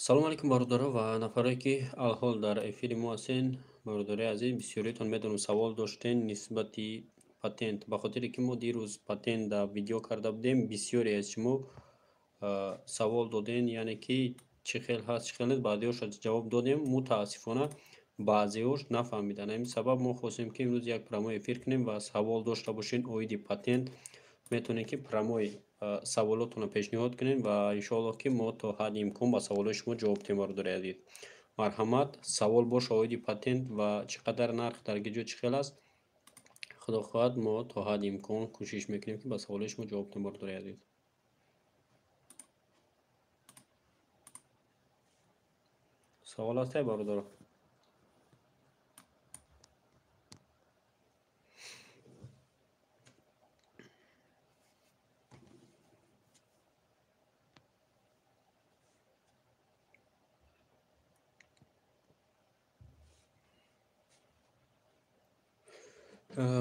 Салом алейкум, бародаро ва нафаре ки алҳол дар эфири мо ҳастен. Бародари азиз, бисёриятон медонам савол доштен нисбати патент. Ба хотире ки мо дирӯз патент дар видео карда будем, бисёре аз шумо савол доден, яъне ки чӣ хел ҳаст, чӣ хел нест. Баъзеҳош ҷавоб додем, мутаассифона баъзеҳош нафаҳмиданд. Ҳамин сабаб мо хостем, ки имрӯз як прямой эфир кунем ва савол дошта бошед оиди патент, метавонед ки прямой саволотонро пешниҳод кунем ва иншоаллоҳ ки мо то ҳадди имкон ба саволҳои шумо ҷавоб диҳем. Бародари азиз, марҳамат, савол боша оиди патент ва чӣ қадар нарх дар ҷо чӣ хел аст, худо хоҳад мо то ҳадди имкон кӯшиш мекунем, ки ба саволҳои шумо ҷавоб диҳем. Бародари азиз, савол ҳастай, бародаро?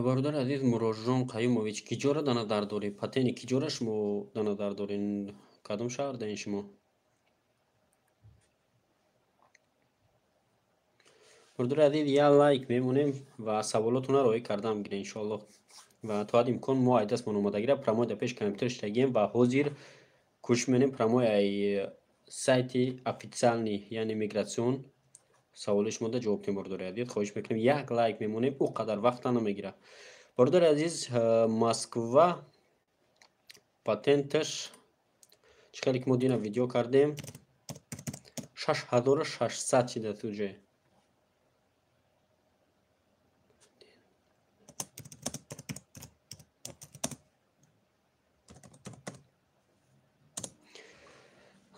Бародари азиз Мурожон Қаюмович, ки ҷора дар назар доред? Патенти ки ҷора шумо дар назар доред? Кадом шаҳр даин шумо? Бародари азиз, як лайк мемонем ва саволотонро роӣ карда мегирем иншоаллоҳ. Ва то ҳадди имкон мо ай дастмон омодагира прямой дар пеши компютер шитагием ва ҳозир кӯшиш менем прямой ай сайти официальный, яъне миграцион, саволи шумода ҷавоб диҳем. Бародари азиз, хоҳиш мекунем, як лайк мемонем, ӯ қадар вақта намегирад. Бародари азиз, Москва патенташ чӣ хеле ки мо дина видео кардем, 6600 шида туҷе.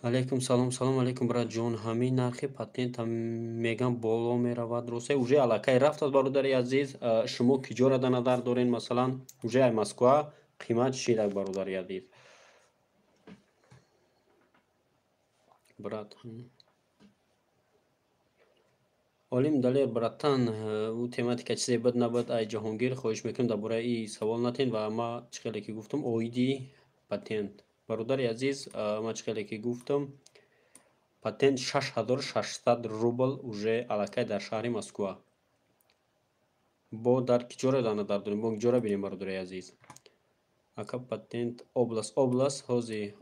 Алейкум салом, салом алейкум, братҷон. Ҳамин нархи патента мегам боло меравад, росте? Уже аллакай рафтад, бародари азиз. Шумо ки ҷора дар назар дорен? Масалан, уже ай Москва қимат шидак, бародари азиз. Брат Олим Далер, братан, ӯ тематика чизе буд набуд, ай Ҷаҳонгир хоҳиш мекунем, дар бораи и савол натен. Ва ма чӣ хеле ки гуфтам оиди патент, бародари азиз, ман чӣ хеле ки гуфтам, патент 6600 рубл уже аллакай дар шаҳри Москва. Бо дар ки ҷора дар назар дорем? Бо ҷора бинем, бародари азиз. Ака, патент област, област ҳозир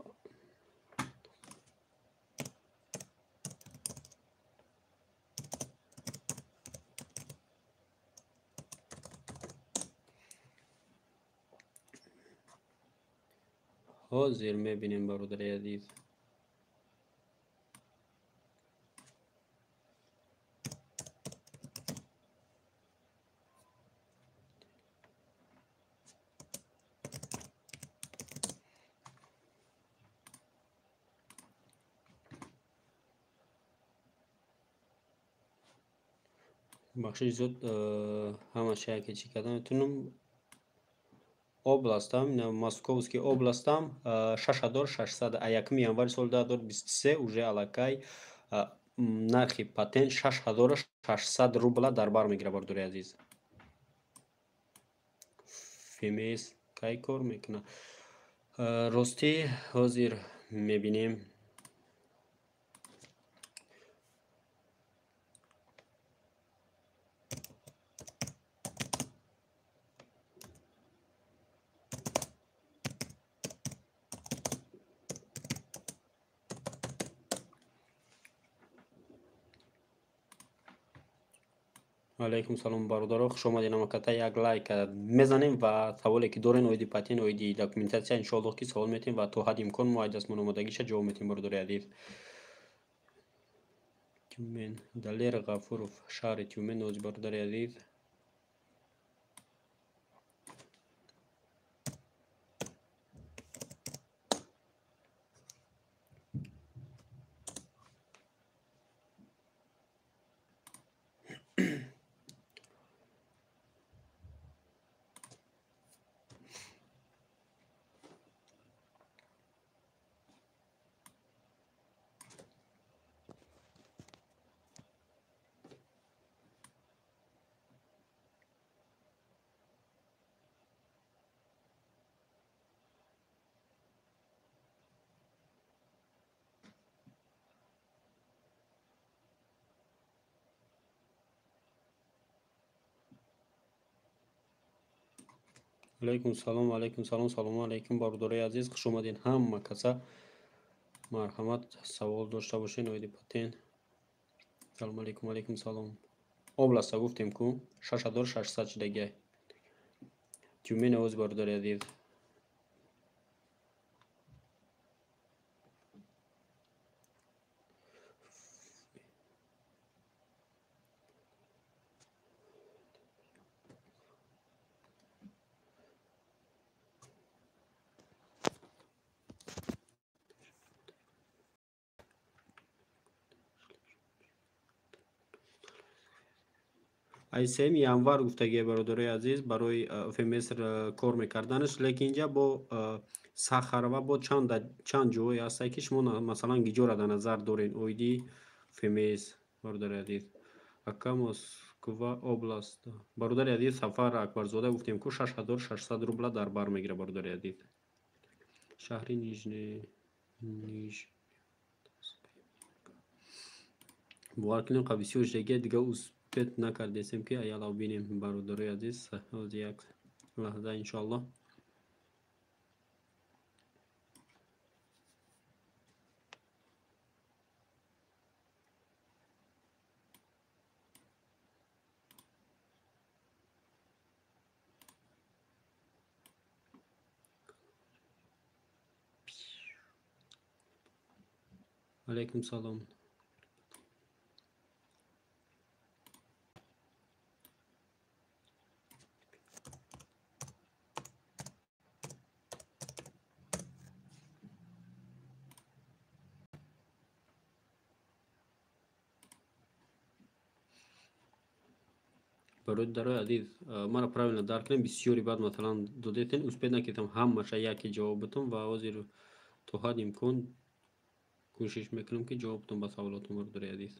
ҳозир мебинем, бародари азиз. Бахшиш зуд, ҳамаша яке чӣ карда метавонам. Областам, Московский областам 6600, а 1 январи соли 2023 уже аллакай нархи патент 6600 рубла дар бар мегирад, бародари азиз. ФМС кай кор мекунад? Ростӣ ҳозир мебинем. Алейкум салом, бародаро, хуш омадед. Намаката як лайк мезанем ва саволе ки дорен оиди патент, оиди документатсия, иншоаллоҳ ки савол метиҳем ва то ҳадди имкон мо ай дастмон омодагиша ҷавоб метиҳем, бародари азиз. Тюмен, Далер Ғафуров, шаҳри Тюмен, нози бародари азиз. Алайкум салом, алайкум салом, салому алайкум, бародарои азиз, хуш омадед ҳама каса. Марҳамат, савол дошта бошед оиди патент. Салому алайкум, алайкум салом. Областа гуфтем ку 6600 шудагиай. Тюмень овоз, бародари азиз. Ай 3 январ гуфтагие, бародарои азиз, барои ФМС кор мекарданаш, лекин инҷа бо Сахарова бо чанд ҷое ҳастае, ки шумо масалан гиҷора дар назар доред оиди ФМС, бародари азиз. Ака, Москва област. Бародари азиз, Сафар Акбарзода, гуфтем ку 6600 рубла дар бар мегирад, бародари азиз. Шаҳри Нижне Ниж бовар кунем, қа бисёр шудагия, дига успеть накардесем, ки аялав бинем, бародарои азиз. Ҳозир як лаҳза, иншоаллоҳ. Алайкум салом. Бародарои азиз, маро правильно дарк кунем, бисёри баъд масалан додетен, успеть накардам ҳамаша яке ҷавоб бутам ва ҳозир то ҳад имкон кӯшиш мекунам, ки ҷавоб бутам ба саволотон, бародари азиз.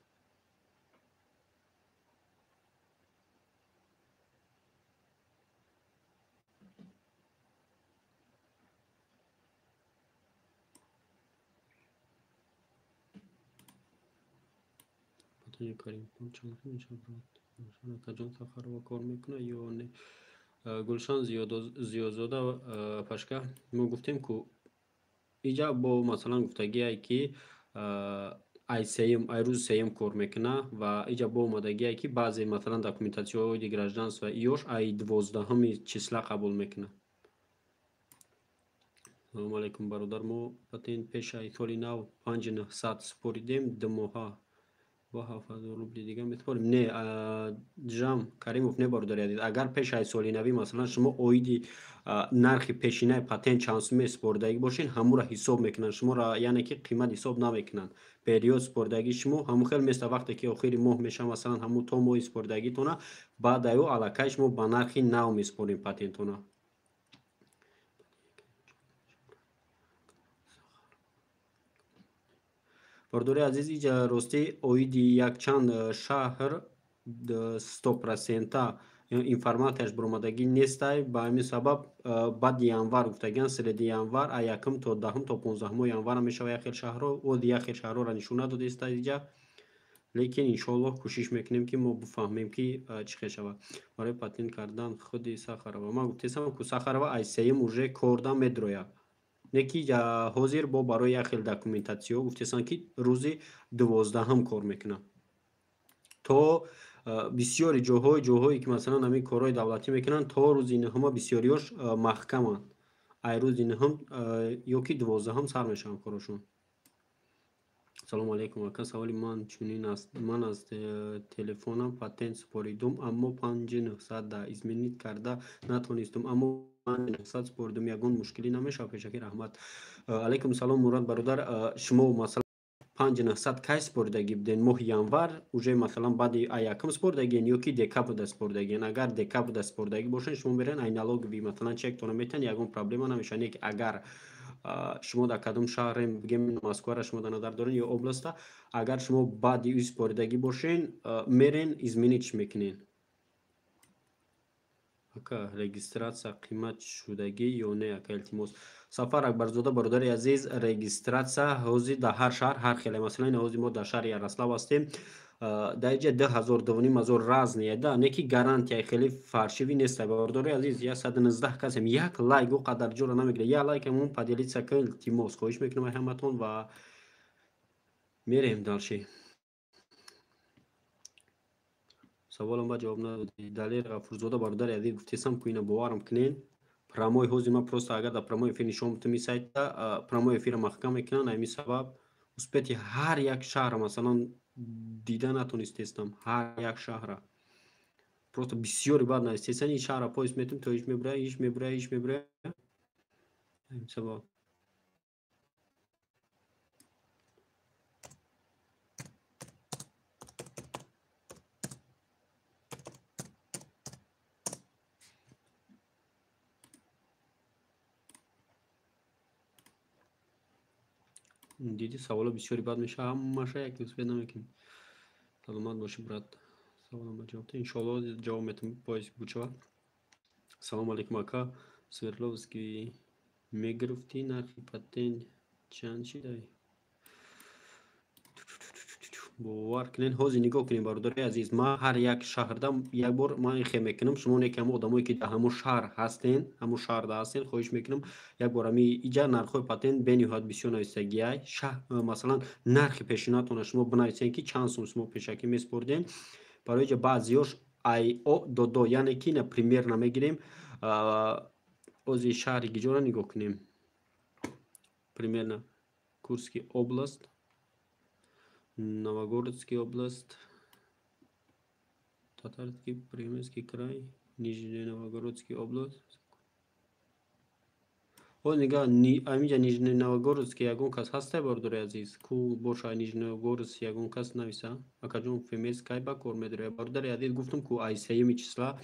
Акаҷон, Сахарова кор мекунад ё не? Гулшан Зиёзода, пашка, мо гуфтем ку иҷа бо масалан гуфтагие, ки ай сеюм, ай рӯзи сеюм кор мекунад ва иҷа бо омадагие, ки баъзе масалан документатсияҳои гражданство иёш ай 12-уми числа қабул мекунад. Салому алайкум, бародар, мо патент пеш ай соли нав 5900 супоридем, 2 моҳа бо 7000 рубли дига месупорем? Не, Ҷам Каримов, не, бародари азиз, агар пеш ай соли навӣ масалан шумо оиди нархи пешинаи патент чанд сум месупоридагӣ бошед, ҳамура ҳисоб мекунанд шуморо, яъне ки қимат ҳисоб намекунанд. Период супоридагии шумо ҳамун хел места, вақте ки охири моҳ мешавад, масалан ҳамун то моҳи супоридагитона, баъд аю аллакай шумо ба нархи нав месупорем патентона. Бародари азиз, иҷа ростӣ оиди якчанд шаҳр 100% информатсияш баромадагӣ нестай. Ба ҳамин сабаб баъди январ гуфтагиан, среди январ, а 1 то 10 то 15 январа мешава як хел шаҳрҳо. Оди як хел шаҳрҳоро нишон надодеста иҷа, лекин иншоаллоҳ кӯшиш мекунем, ки мо бифаҳмем, ки чӣ хел шавад барои патент кардан худи Сахарова. Ман гуфтесам ку Сахарова ай сеюм уже корда медрояд, не ки ҳозир бо барои як хел документатсиё гуфтесанд, ки рӯзи 12-ҳам кор мекунад. То бисёри ҷоҳое ки масалан ҳамин корҳои давлатӣ мекунанд, то рӯзи нӯҳума бисёриёш маҳкаманд. Ай рӯзи нӯҳум ё ки 12-ҳам сар мешаванд корашон. Салому алайкум, ака, саволи ман чунин аст: ман аз телефонам патент супоридум, аммо 5900 да изменить карда натонистум, аммо 5900 супоридум, ягон мушкилӣ намешавад? Пешакӣ раҳмат. Алайкум салом, Мурод бародар. Шумо масалан 5900 кай супоридагӣ буден? Моҳи январ уже масалан баъди якум супоридагиен ё ки декабрда супоридагиен? Агар декабрда супоридагӣ бошед, шумо мерен ай налоговый, масалан чектона метиҳанд, ягон проблема намешавад. Не ки агар шумо дар кадом шаҳре, бигем Москваро шумо дар назар дорен ё областа, агар шумо баъди ӯ супоридагӣ бошен, мерен изменить мекунен. Ака, регистрация қимат шудагӣ ё не, ака, илтимос? Сафар Акбарзода, бародари азиз, регистрация ҳозир дар ҳар шаҳр ҳар хеле. Масалан, ҳозир мо дар шаҳри Ярослав ҳастем. Дар инҷа 2000, 2500 разные да, не ки гарантия хеле фаршивӣ нест. Бародари азиз, 119 касем, як лайк о қадар ҷора намегирад. Як лайк ҳамон поделиться кунед, илтимос, хоҳиш мекунам ай ҳаматон ва мерем дальше. Саволам ба ҷавоб надодӣ. Далер Ғафурзода, бародари азиз, гуфтесам ку ина боварам кунед. Прямой ҳозир ман просто агар дар прямой эфир нишон бутам ин сайта, прямой эфира маҳкам мекунанд. Ҳамин сабаб успети ҳар як шаҳра масалан дида натонистестам, ҳар як шаҳра. Просто бисёри бад навистесан, ин шаҳра поиск метум, то иш мебурая, иш мебурая, иш мебурая. Ҳамин сабаб. Диди, саволо бисёри бад мешавад, ҳамаша як успет намекунем. Саломат бошӣ, брат. Саволам ба ҷавоб. Иншоалло ҷавоб метам, поиск бучава. Салому алейкум, ака. Свердловский мегирифтӣ, нархи патент чанд шидай? Бовар кунед, ҳозир нигоҳ кунед, бародари азиз, ман ҳар як шаҳрда як бор ман ихе мекунам. Шумо не ки ҳамон одамое ки дар ҳамон шаҳр ҳастен, ҳамон шаҳрда ҳастен, хоҳиш мекунам як бор ҳами иҷа нархҳои патент бениҳоят бисёр нависагиай. Масалан, нархи пешинатонро шумо бинависед, ки чанд сум шумо пешакӣ месупорден. Барои иҷа баъзиёш ай о додо, яъне ки на примерно мегирем. Ҳозир шаҳри гиҷоро нигоҳ кунем. Примерно Курский область, Новогородский область, Татарский, Приморский край, Нижний Новгородский область. Ҳоз нигаҳ, аминҷа Нижний Новгородский ягон кас ҳастай, бародари азиз? Ку боша Нижний Новгородский ягон кас нависа? Акаҷон, ФМС кай ба кор медорад? Бародари азиз, гуфтам ку ай сеюми числа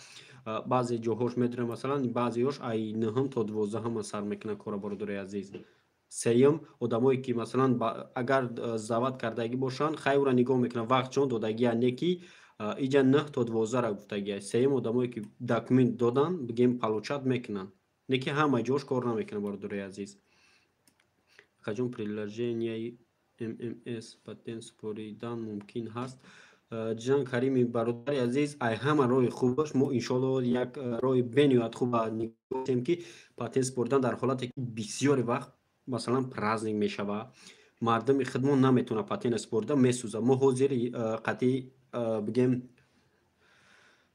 баъзе ҷоҳош медорад, масалан, баъзеҳош ай нӯҳум то дувоздаҳум сар мекунад кора, бародари азиз. Сеюм одамое ки масалан агар зават кардагӣ бошанд, хай ӯра нигоҳ мекунанд, вақт чон додагия, не ки иҷа 9 то 12 гуфтагия. Сеюм одамое ки документ додан, бигем, получать мекунанд, не ки ҳама ҷош кор намекунад, бародари азиз. Акаҷон, приложенияи ММС патент супоридан мумкин ҳаст? Ҷан Карими, бародари азиз, ай ҳама роҳи хубаш мо иншоалло як роҳи бениҳоят хуба нигоҳ ки патент супоридан дар ҳолате ки бисёри вақт масалан праздник мешава, мардуми худмон наметавонад патент супорида, месӯзад. Мо ҳозир қатъи бигем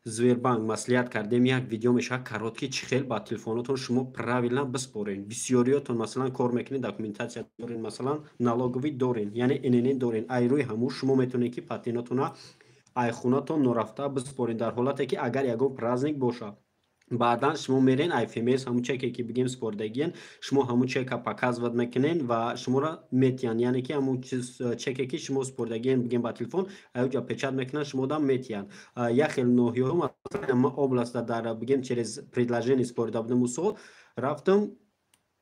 Сбербанк маслиҳат кардем, як видео мешавад короткий, чӣ хел ба телефонотон шумо правильно биспорен. Бисёриётон масалан кор мекунед, документация дорен, масалан налоговый дорен, яъне ИНН дорен. Ай рӯи ҳамун шумо метавонед ки патентотона ай хунатон норафта биспорен дар ҳолате ки агар ягон праздник бошад. Баъдан шумо мерен ай ФМС, ҳамун чеке ки бигем супордагиен, шумо ҳамун чека показывать мекунен ва шуморо метиҳанд, яъне ки ҳамун чеке ки шумо супордагиен, бигем ба телефон, аюҷа печать мекунанд, шумодам метиҳанд. Як хел ноҳияҳо, масалан ман областда дар бигем через приложение супорида будем, усол рафтам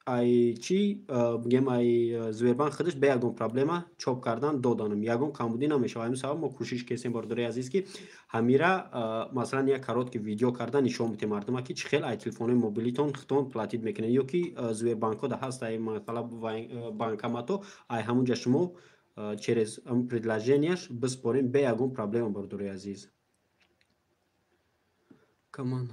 ай чи бигем ай Сбербанк худаш бе ягон проблема чоп кардан доданам, ягон камбудӣ намешавад. Ҳамин сабаб мо кӯшиш кесем, бародари азиз, ки ҳамира масалан як короткий видео карда нишон бидем мардума, ки чӣ хел ай телефонои мобилитон худтон платить мекунед, ё ки Сбербанкҳо да ҳаст ай масалан банкомато, ай ҳамунҷа шумо через приложенияш биспорем бе ягон проблема, бародари азиз. Каман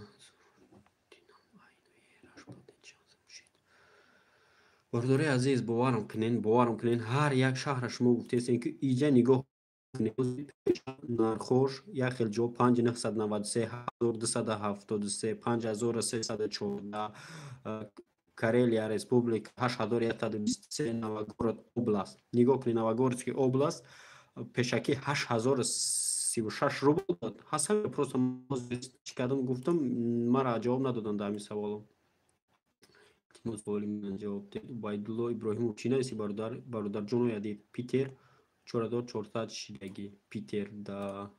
бародари азиз, боварам кунен, боварам кунен, ҳар як шаҳра шумо гуфтесен ки иҷа нигоҳ кунед, нархош як хел ҷо 5993, 1273, 5314, Карелия республика 8123, Новгород область. Нигоҳ кунед, Новгородский область пешакӣ 8036 рубл дод. Ҳасан просто чӣ кардам, гуфтам, мара ҷавоб надоданд дар ҳамин саволам. Саволи ман ҷавоб дед. Убайдулло Иброҳимов, чӣ нависи, бародар? Бародарҷоно ядид, Питер 4400 шидагӣ, Питер да.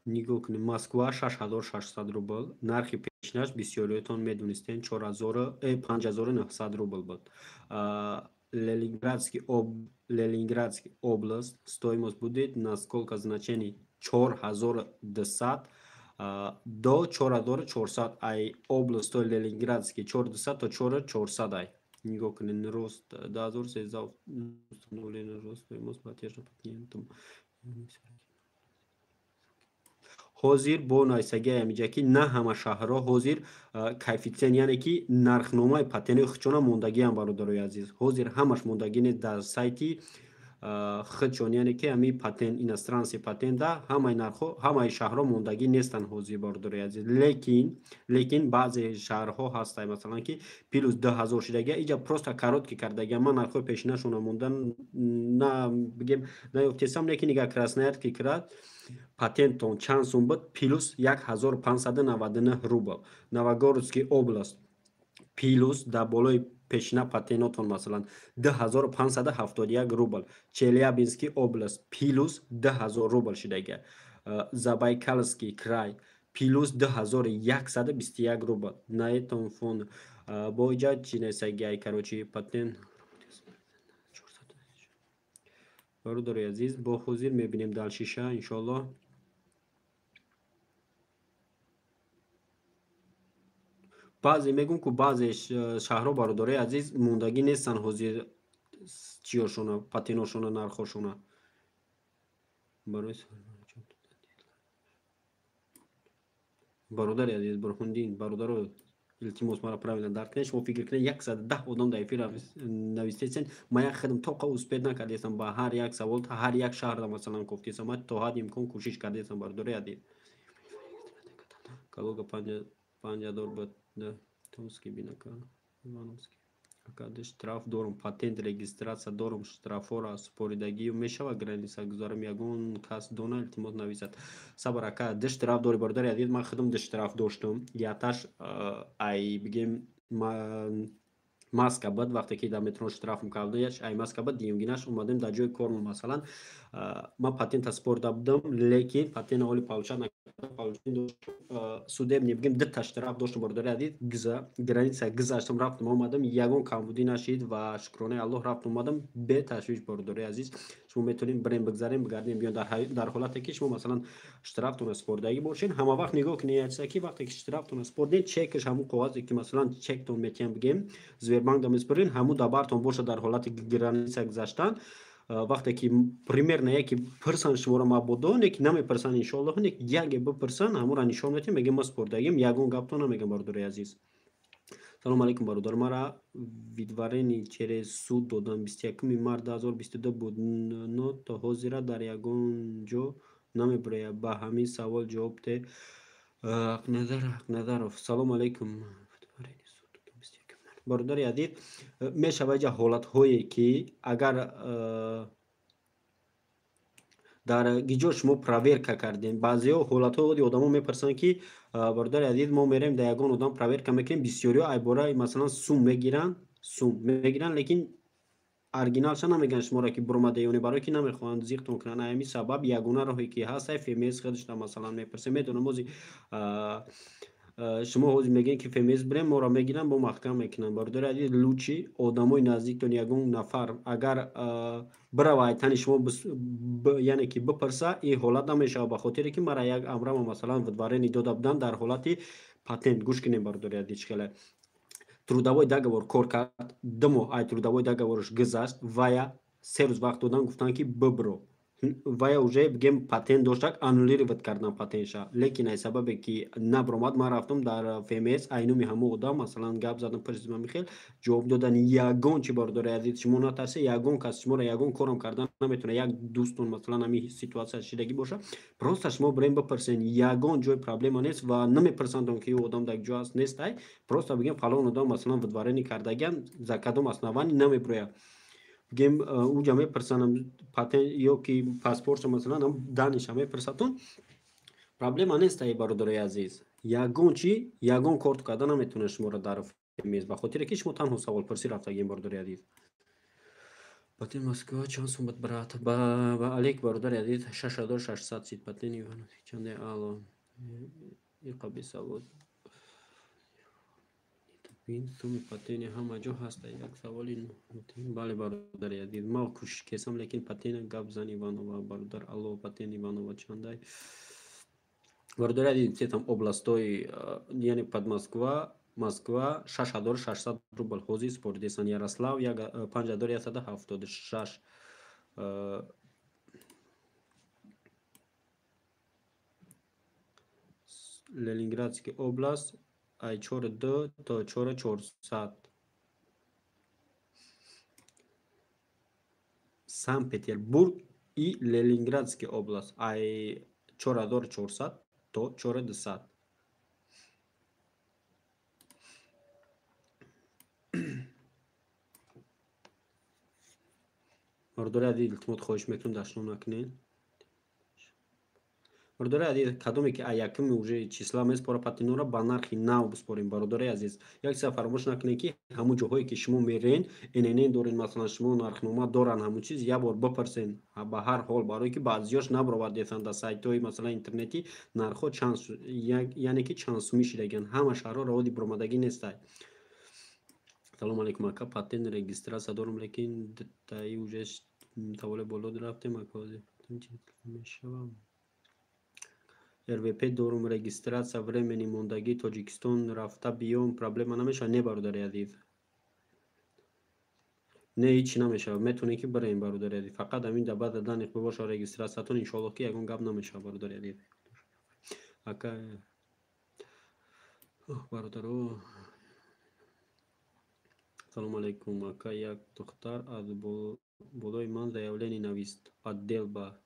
Нигоҳ кунед, Москва 6600 рубл, нархи пешинаш бисёриётон медонистен 5900 рубл буд. Ленинградский область стоимость будет на сколько значений 4200. До 4400 ай областҳои Ленинградский 4200 то 4400 ай. Нигоҳ кунед, рост 2013 установлен рост стоимость платежа патентом. Ҳозир бо нависагиам инҷа, ки на ҳама шаҳрҳо ҳозир коэффитсиент, яъне ки нархномаи патентҳои худшона мондагиам, бародарои азиз. Ҳозир ҳамаш мондагӣ нест дар сайти худшон, яъне ки ҳамин патент, иностранный патента, ҳамаи нархҳо, ҳамаи шаҳрҳо мондагӣ нестанд ҳозир, бародарои азиз. Лекин баъзе шаҳрҳо ҳастанд, масалан, ки плюс 2000 шудагия, иҷа просто короткий кардагия. Ман нархҳои пешинашона мондан на бигем наёфтесам, лекин нига Красноярский край патенттон чанд сум буд? Плюс 1599 рубл. Новгородский область плюс дар болои пешина патентотон, масалан, 2571 рубл. Челябинский область плюс 2000 рубл шудагия. Забайкальский край плюс 2121 рубл. На этом фон бо иҷа чӣ несагиай, короче, патент, бародари азиз, бо ҳозир мебинем дальшиша, иншоаллоҳ. Баъзе мегӯм, ку баъзе шаҳрҳо, бародарои азиз, мондагӣ нестанд ҳозир чиёшона, патентошона, нархошона. Барои бародари азиз Бурҳондин, бародаро, илтимос, мара правильно дарк кунед. Шумо фикр кунед, 110 одам дар эфир навистесен, ман як худам тоқа успеть накардесам ба ҳар як савол, ҳар як шаҳрда, масалан, гуфтесам. Ман то ҳадди имкон кӯшиш кардесам, бародари азиз. Калуга 5000 буд, Томский бинака, Ивановский. Акади штраф дорум, патент регистрация дорум, штрафҳоро супоридагӣ мешавад граница гузарам? Ягон кас дона, илтимос, нависад. Сабр, ака, ду штраф дори, бародари азиз. Ман худам ду штраф доштум. Яташ ай бигем маска буд, вақте ки дар метро штрафм кардаш, ай маска буд. Дуюмгинаш омадем дар ҷои кормон, масалан, ман патента супорида будам, лекин патента оли получать судебный, бигем, дута штраф доштум, бародари азиз. Граница гузаштам, рафтам, омадам, ягон камбудӣ нашид ва шукронаи Аллоҳ, рафтам, омадам беташвиш. Бародари азиз, шумо метавонед бирем, бигзарем, бигардем, биён, дар ҳолате ки шумо, масалан, штрафтонро супоридагӣ бошед. Ҳама вақт нигоҳ кунед, ки вақте ки штрафтонро супордед, чекаш, ҳамун коғазе ки, масалан, чектон метиҳам, бигем, Сбербанкда месупоред, ҳамун дар бартон бошад. Дар ҳолати граница гузаштан, вақте ки примерно яке пирсан шуморо, мабодо, не ки намепирсан, иншоаллоҳ, не яке бипирсан, ҳамонро нишон медиҳем, мегем, ма супордагим, ягон гапто намегам, бародари азиз. Салому алейкум, бародар, мара выдворение через суд додам, 21 март 2022 буд, но то ҳозира дар ягон ҷо намебирояд. Ба ҳамин савол ҷавоб де. Ҳақназар Ҳақназаров, салому алейкум, бародари азиз. Мешавад ҷа ҳолатҳое, ки агар дар гиҷо шумо проверка кардем, баъзеҳо ҳолатҳо одамо мепурсанд, ки, бародари азиз, мо мерем, дар ягон одам проверка мекунем. Бисёриҳо айбораи, масалан, сум мегиранд, лекин оригиналша намегӯянд шуморо, ки буромада ёне, барое ки намехоҳанд зиқтон кунанд. Ҳамин сабаб ягона роҳе ки ҳаст, ФМС худашда, масалан, мепурсем. Медонам, ози шумо ҳозир мегӯед, ки ФМС бирем, моро мегиранд, бо маҳкам мекунанд. Бародари азиз, лучше одамои наздиктон, ягон нафар агар бирава, айтани шумо, яъне ки бипурса, ин ҳолат намешавад, ба хотире ки мара як амрама, масалан, выдворение дода буданд дар ҳолати патент. Гӯш кунем, бародари азиз, чӣ хеле трудовой договор кор кард, 2 моҳ ай трудовой договораш гузашт, вая 3 рӯз вақт додан, гуфтанд, ки бибро. Вая уже, бигем, патент доштак, аннулировать кардан патентша, лекин ай сабабе ки набромад, ман рафтам дар ФМС, айнуми ҳамо одам, масалан, гап задам, пурсидам, хел ҷавоб додан. Ягон чи, бародари азиз, шумо натарсе, ягон кас шуморо ягон корам кардан наметавонад. Як дӯстон, масалан, ҳамин ситуация шидагӣ боша, просто шумо бирем, бипурсен, ягон ҷой проблема нест ва намепурсандон, ки ӯ одам дар ҷо аст, нест. Ай просто бигем, фалон одам, масалан, выдворение кардагиам, за кадом основание намеброяд, бигем, уҷа мепурсанам патент ё ки паспортша, масалан, данныйша мепурсатон, проблема нест. Ай бародарои азиз, ягон чи, ягон корту карда наметавонад шуморо дар ФМС, ба хотире ки шумо танҳо саволпурсӣ рафтагием, бародари азиз. Патент Москва чанд сум буд, брат? Ба алейк, бародари азиз, 6600 сид. Патент чанде? Алло, иқаби савод. Ин суми патени ҳама ҷо ҳаст? Як саволи. Бале, бародари азиз, ман кӯшиш кесам, лекин патена гап зан. Иванова, бародар, алло, патент Иванова чандай? Бародари азиз, там областҳои, яъне под Москва, Москва 6600 рубл ҳозир споридесан, Ярослав 5176. Ленинградский область ай 4,2 то 4,400. Санкт-Петербург и Ленинградский область ай 4400 то 4200. Бародари азиз, илтимос хоҳиш мекунам, дашном накунед. Бародари азиз, кадоме ки якуми уже числа меспора патентора, ба нархи нав биспорем. Бародари азиз, як чиза фаромӯш накунед, ки ҳамун ҷоҳое ки шумо мерен, ННН дорен, масалан, шумо нархнома доран, ҳамун чиз як бор бипурсен ба ҳар ҳол, барое ки баъзиёш набаровардесанд дар сайтҳои, масалан, интернетӣ нархҳо чанд, яъне ки чанд сумӣ шидагианд. Ҳама шаҳрҳо раводи баромадагӣ нестай. Салом алейкум, ака, патент регистрация дорам, лекин таи уже таволе боло рафтем, ака, мешавам. РВП дорум, регистрация времени мондагӣ, Тоҷикистон рафта биём, проблема намешавад? Не, бародари азиз, не, ҳичи намешавад, метавонед ки бираем, бародари азиз. Фақат ҳамин дар баъд даних бошад регистрациятон, иншоаллоҳ, ки ягон гап намешавад, бародари азиз. Ака, бародаро, салому алейкум, ака, як духтар аз болои ман заявление навист отдел ба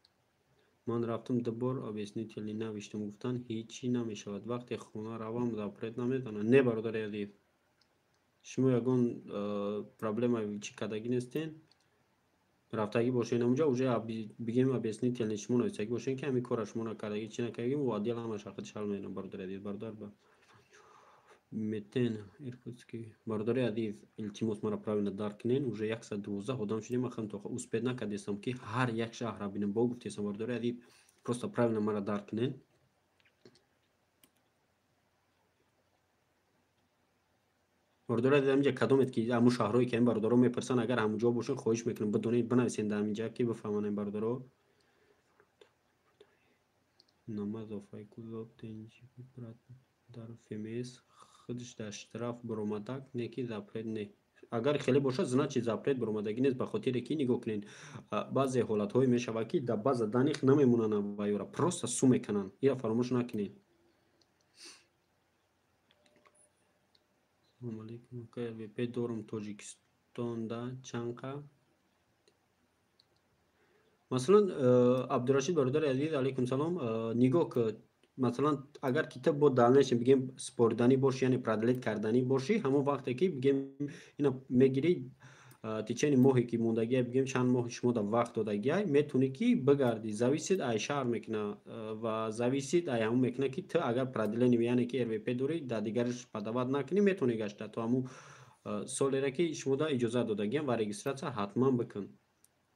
ман рафтам, ду бор объяснительный навиштам, гуфтанд, ҳичи намешавад, вақте хона равам, запрет намезананд? Не, бародари азиз, шумо ягон проблема чӣ кардагӣ нестен. Рафтагӣ бошед ҳамунҷа, уже бигем, объяснительный шумо нависагӣ бошед, ки ҳамин корра шумо накардагӣ, чӣ накардагӣ, ӯ отдел ҳамаша худаш ҳал менамояд, бародари азиз. Бародар, ба метен Иркутский. Бародари азиз, илтимос, маро правильно дарк кунед. Уже 112 одам шудем, ман хеле успеть накардестам, ки ҳар як шаҳрра бинам. Бо гуфтестам, бародари азиз, просто правильно маро дарк кунед. Бародари азиз, ҳаминҷа кадомед ки ҳамун шаҳрҳое ки ҳамин бародаро мепурсанд, агар ҳамун ҷо бошед, хоҳиш мекунам, бидонед, бинависед дар ҳаминҷа, ки бифаҳманд ин бародаро. Намазов дар ФМС худаш дар штраф баромадак, не ки запрет не. Агар хеле бошад, значит, запрет баромадагӣ нест, ба хотире ки нигоҳ кунед, баъзе ҳолатҳое мешавад, ки дар баъза даних намемонанд ва ёра просто су мекунанд. Ира фаромӯш накунед. Салому алейкум, ака, РВП дорум, Тоҷикистонда чанқа? Масалан, Абдурашид, бародари азиз, алейкум салом. Нигоҳ ки, масалан, агар ки ту бо дальнейшем, бигем, спориданӣ бошӣ, яъне продлить карданӣ бошӣ, ҳамон вақте ки, бигем, ина мегирӣ, течение моҳе ки мондагия, бигем, чанд моҳи шумо дар вақт додагиай, метавонӣ ки бигарди. Зависит ай шаҳр мекуна ва зависит ай ҳамон мекуна, ки ту агар продление, яъне ки РВП дорӣ, дар дигараш подавать накунӣ, метавонӣ гашта то ҳамун солере ки шумо да иҷозат додагиям, ва регистрация ҳатман бикун.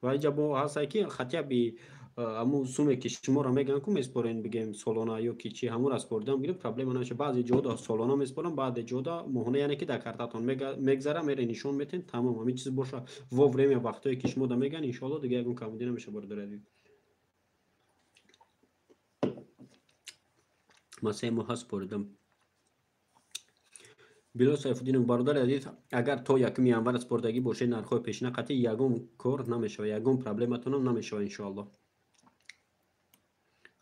Ва инҷа бо ҳастае, ки хотя бы ҳамун суме ки шуморо мегӯянд ку меспорен, бигем, солона ё ки чи, ҳамонро споридан бигирем, проблема намешавад. Баъзе ҷода солона меспорам, баъзе ҷода моҳона, яъне ки дар картатон мегзара, мере нишон метен, тамом. Ҳамин чиз боша во время вақтое ки шумо да мегӯянд, иншоалло, дига ягон камбудӣ намешавад, бародари азиз. Ман 3 моҳа споридам. Билол Сайфуддинов, бародари азиз, агар то 1 январ спордагӣ бошед, нархҳои пешина қатъи ягон кор намешавад, ягон проблематонам намешавад, иншоалло.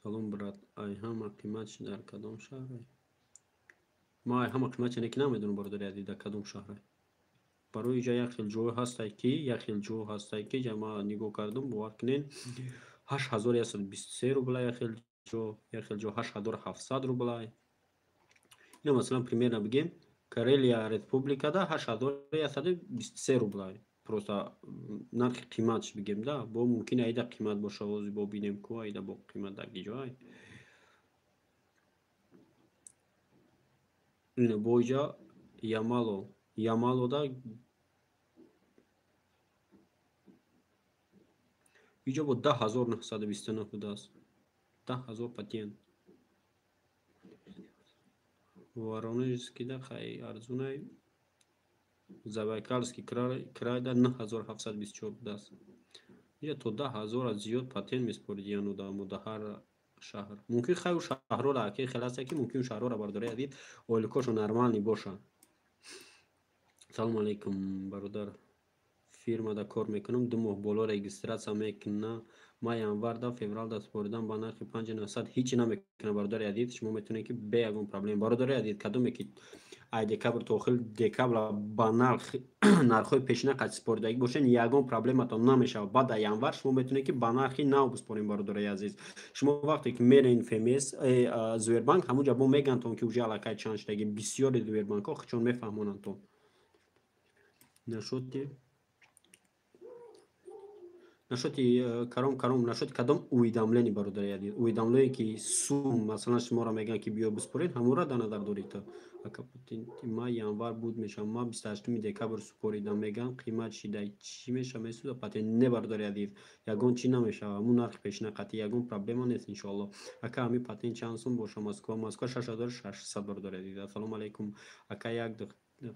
Салом, брат, ай ҳама қимат дар кадом шаҳре? Ма ай ҳама қимат чине ки намедонам, бародари азиз, дар кадом шаҳре. Барои иҷа як хел ҷой ҳастай ки, як хел ҷо ҳастай ки ҷа ма нигоҳ кардам, бовар кунед, 8123 рубла як хел ҷо, як хел ҷо 8700 рубла. Ина, масалан, примерно бигем, Карелия республикада 8123 рубла. Просто нархи қиматш бигем да, бо мумкин айда қимат боша, ҳозир бо бинем ку айда бо қимат дар ки ҷой. Ина бо иҷа Ямало, Ямалода иҷо бо 10 929 будааст. 10 000 патент. Воронежскида хай арзунай. Забайкальский крайда 9724 будааст. Иҷа то 10 000 зиёд патент меспоридиян одамо дар ҳар Шаҳр мумкин, хай, шаҳрҳоро аки хел аста, ки мумкин шаҳрҳоро, бародари азиз, ойликошон нормальный бошанд. Салому алейкум, бародар. Фирмада кор мекунам, 2 моҳ боло регистрация мекуна. Ма январда, февралда супоридам ба нархи 5900. Ҳичи намекунам, бародари азиз. Шумо метавонед, ки бе ягон проблема, бародари азиз, кадоме ки ай декабр то охири декабр ба нархҳои пешина қад супоридагӣ бошед, ягон проблематон намешавад. Баъд дар январ шумо метавонед, ки ба нархи нав биспорем. Бародари азиз, шумо вақте ки мерен ФМС, Сбербанк, ҳамунҷа бо мегӯяндтон, ки уже аллакай чанд шудаги. Бисёри Сбербанкҳо худшон мефаҳмонандтон. Нашоти каром, нашоти кадом уведомление, бародари азиз? Уведомление, ки сум, масалан, шуморо мегӯянд, ки биё биспоред, ҳамонро дар назар доред? Ака, патенти ма январ буд мешавад. Ма 28-уми декабр супоридам, мегӯям, қимат шида. Чӣ мешава, месӯза патент? Не, бародари азиз, ягон чӣ намешава. Ҳамун нархи пешина қатъи, ягон проблема нест, иншоалло. Ака, ҳамин патент чанд сум боша Москва? Москва 6600, бародари азиз. Ассалому алайкум, ака. Як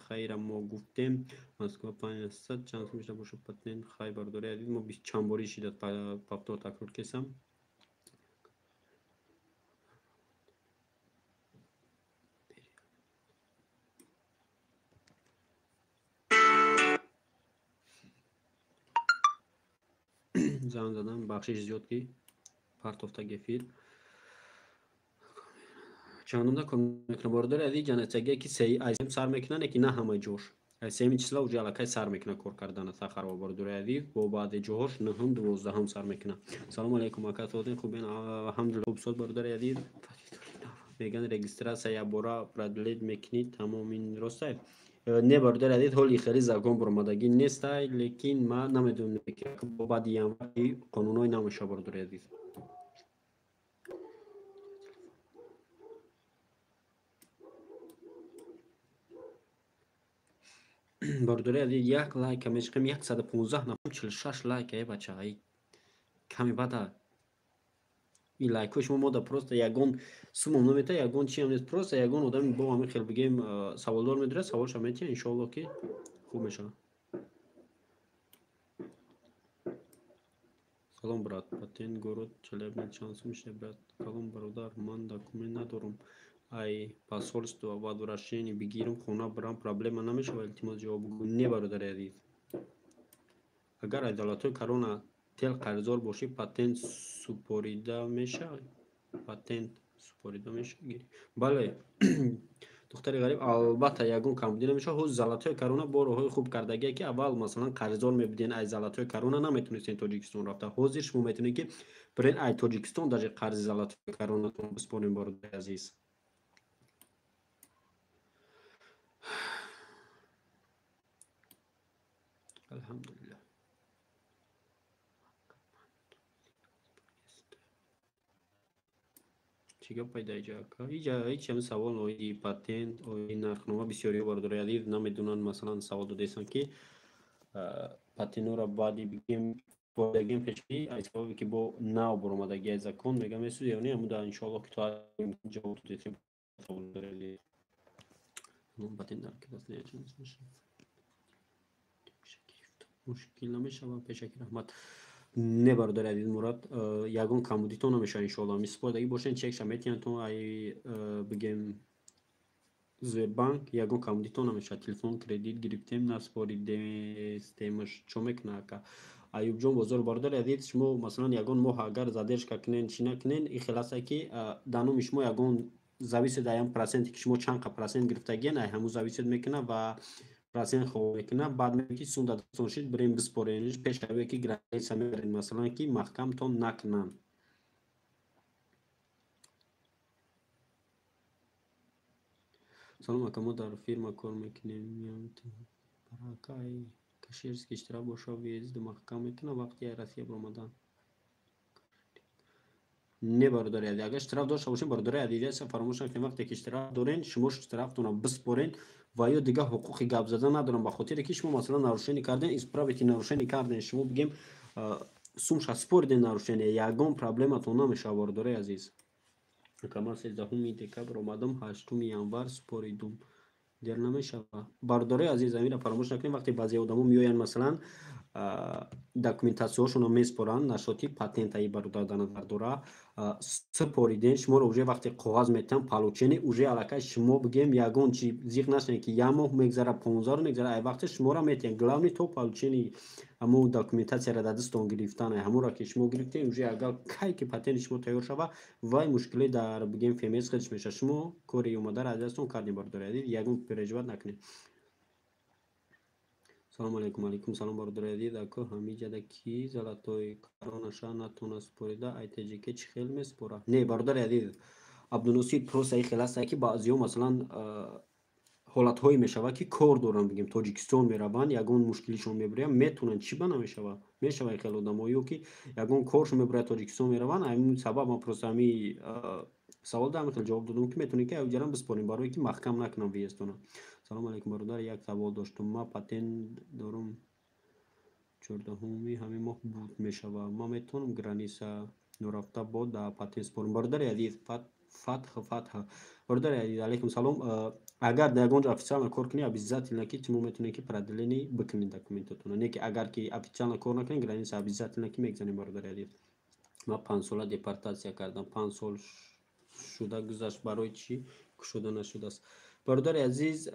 хайра, мо гуфтем, Москва 500 чанд сум мешава боша патент? Хай, бародари азиз, мо чанд бори шида повтор, такрор кесам. Занг задам, бахшиш зиёд, ки партофтаг эфир. Чандумда кор мекунам, бародари азиз? Ҷанатсагие, ки айсем сар мекунанд, ки на ҳамаи ҷош. Сеюми числа уже аллакай сар мекунад кор кардана Сахарова, бародари азиз. Бо баъзе ҷоҳош нӯҳум, 12-ҳум сар мекунад. Салому алайкум, ака, созин, хубен? Алҳамдулилла, хуб, соз, бародари азиз. Мегӯянд, регистрация якбора продлить мекунӣ, тамом. Ин ростай? Не, бародари азиз, ҳоли хеле закон баромадагӣ нестай, лекин ман намедонам, баъди январ қонунҳои намешавад, бародари азиз. Бародари азиз, як лайка мешиқем. 115 нафар, 46 лайка. Е, бача, ай ками бада. Ин лайкҳои шумо мода просто ягон сумом намета, ягон чиам нест. Просто ягон одами бо ҳамин хел, бигем, саволдор медорад, саволша метиҳа, иншоалло, ки хуб мешавад. Салом, брат. Патент город Челябинск чанд сум мешавад, брат? Калом, бародар, ман документ надорам, ай посольство возвращение бигирам, хона бирам, проблема намешавад? Илтимос, ҷавоб гӯ. Не, бародари азиз, агар аз давлатҳои корона тел қарздор бошӣ, патент супорида мешавад? Патент супорида мешавад? Бале, духтари ғариб, албатта, ягон камбудӣ намешавад. Ҳоз золотои корона бо роҳҳои хуб кардагие, ки аввал, масалан, қарздор мебуден, ай золотои корона наметонистен Тоҷикистон рафта. Ҳозир шумо метавонед, ки бирен, ай Тоҷикистон даже қарзи золотои коронатон биспорем, бародари азиз. Алҳамдулилла. Чӣ гап пайда иҷа, ака? Иҷа ҳеҷ ҳам савол оиди патент, оиди нархнома бисёриҳо, бародари азиз, намедонанд. Масалан, савол додаистанд, ки патентҳоро баъди, бигем, дагем пеши, аз сабабе ки бо нав баромадагии закон, мегам, месӯз ё не. Ҳамуда, иншоалло, ки то ҷавоб додем. Савол патент дар мушкил намешавад? Пешаки раҳмат. Не, бародари азиз Мурад, ягон камбудитон намешавад, иншоалло. Миспордагӣ бошен, чекша метиҳанд, ай, бигем, Сбербанк, ягон камбудитон намешавад. Телефон кредит гирифтем, наспоридемаш, чо мекуна, ака Аюбҷон Бозор? Бародари азиз, шумо, масалан, ягон моҳ агар задержка кунен, чӣ накунен, ин хел аста, ки дар номи шумо ягон зависит ай ҳам проценте, ки шумо чанд қа процент гирифтагиен, ай ҳамун зависит мекунад ва процент хоб мекунад. Баъд ки сум дар дастон шид, бирем биспорениш пеш аве, ки граница мебаред, масалан, ки маҳкамтон накунанд. Салом, ака, мо дар фирма кор мекунем. Баракай каширский штраф боша, въезд маҳкам мекунад вақти ай Россия баромадан? Не, бародари азиз, агар штраф дошта бошем, бародари азиз, фаромӯш накунед, вақте ки штраф дорен, шумо штрафтонро биспорен ва ё дигар ҳуқуқи гап задан надорам, ба хотире ки шумо, масалан, нарушение карден, исправить нарушение карден, шумо, бигем, сумша спориден нарушение, ягон проблематон намешавад, бародари азиз. Ман 13-уми декабр омадам, 8-уми январ споридум, дер намешавад? Бародари азиз, амира фаромӯш накунед, вақте баъзе одамо меоянд, масалан, Документатсияҳошонро меспоранд нашоти патентаи бародар дар назар дора. Супориден шуморо уже вақте коғаз метиҳанд, получение, уже аллакай шумо бигем ягон чи зиқ нашавед, ки як моҳ мегзара, 15 рӯз мегзара, ай вақте шуморо метиҳанд. Главный то получение ҳамон документатсияро дар дастон гирифтан, ҳамонро ки шумо гирифтед, уже агар кай ки патенти шумо тайёр шава, вай мушкиле дар бигем ФМС худш мешавад. Шумо кори омадаро аз дастон кардем, бародари азиз, ягон переживать накунед. Салом алейкум. Алейкум салом, бародари азиз. Ако, ҳамиҷада ки золотой коронаша натона супорида, ай ТҶК чӣ хел месупора? Не, бародари азиз Абдуносир, просто ин хел аста, ки баъзеҳо масалан ҳолатҳое мешавад, ки кор доранд, бигем Тоҷикистон мераванд, ягон мушкилишон мебирояд, метавонанд, чӣ ба намешавад, мешавад хеле одамоё, ки ягон коршон мебирояд, Тоҷикистон мераванд. Ҳамин сабаб ман просто ҳами савол дар ҳамин хел ҷавоб додам, ки метавонед ки авҷарам биспорем, барое ки маҳкам накунам въездтона. Салом алейкум, бародар, як савол доштум. Ман патент дорум, 14-уми ҳамин моҳ буд мешавад. Ман метавонам граница норафта бо да патент спорам? Бародари азиз Фатҳ, Фатҳ, бародари азиз, алейкум салом. Агар дар ягон ҷо официально кор кунӣ, обязательно ки шумо метавонед ки продление бикунед документатона. Не ки агар ки официально кор накунед, граница обязательно ки мегзанед, бародари азиз. Ман 5 сола депортатсия кардам, 5 сол шуда гузашт, барои чӣ кушода нашудааст? Бародари азиз,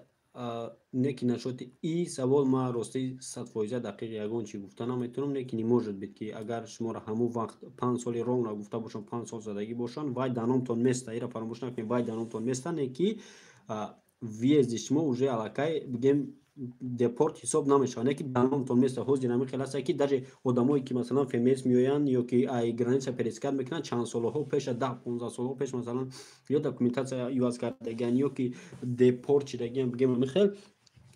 не ки нашоти и савол ман рости 100% дақиқ ягон чӣ гуфта наметавонам, не ки не может быть, ки агар шуморо ҳамон вақт 5 соли ровно гуфта бошанд, 5 сол задагӣ бошанд, вай дар номтон места, ира фаромӯш накунед, вай дар номтон места, не ки въезди шумо уже аллакай бигем депорт ҳисоб намешавад, не ки дар номтон места. Ҳозир ҳамин хел аста, ки даже одамое ки масалан ФМС меоянд ё ки ай граница пересекать мекунанд, чанд солаҳо пеша, 10-15 солҳо пеш, масалан ё документатсия иваз кардагиан, ё ки депорт шидагиан, бигем ҳамин хел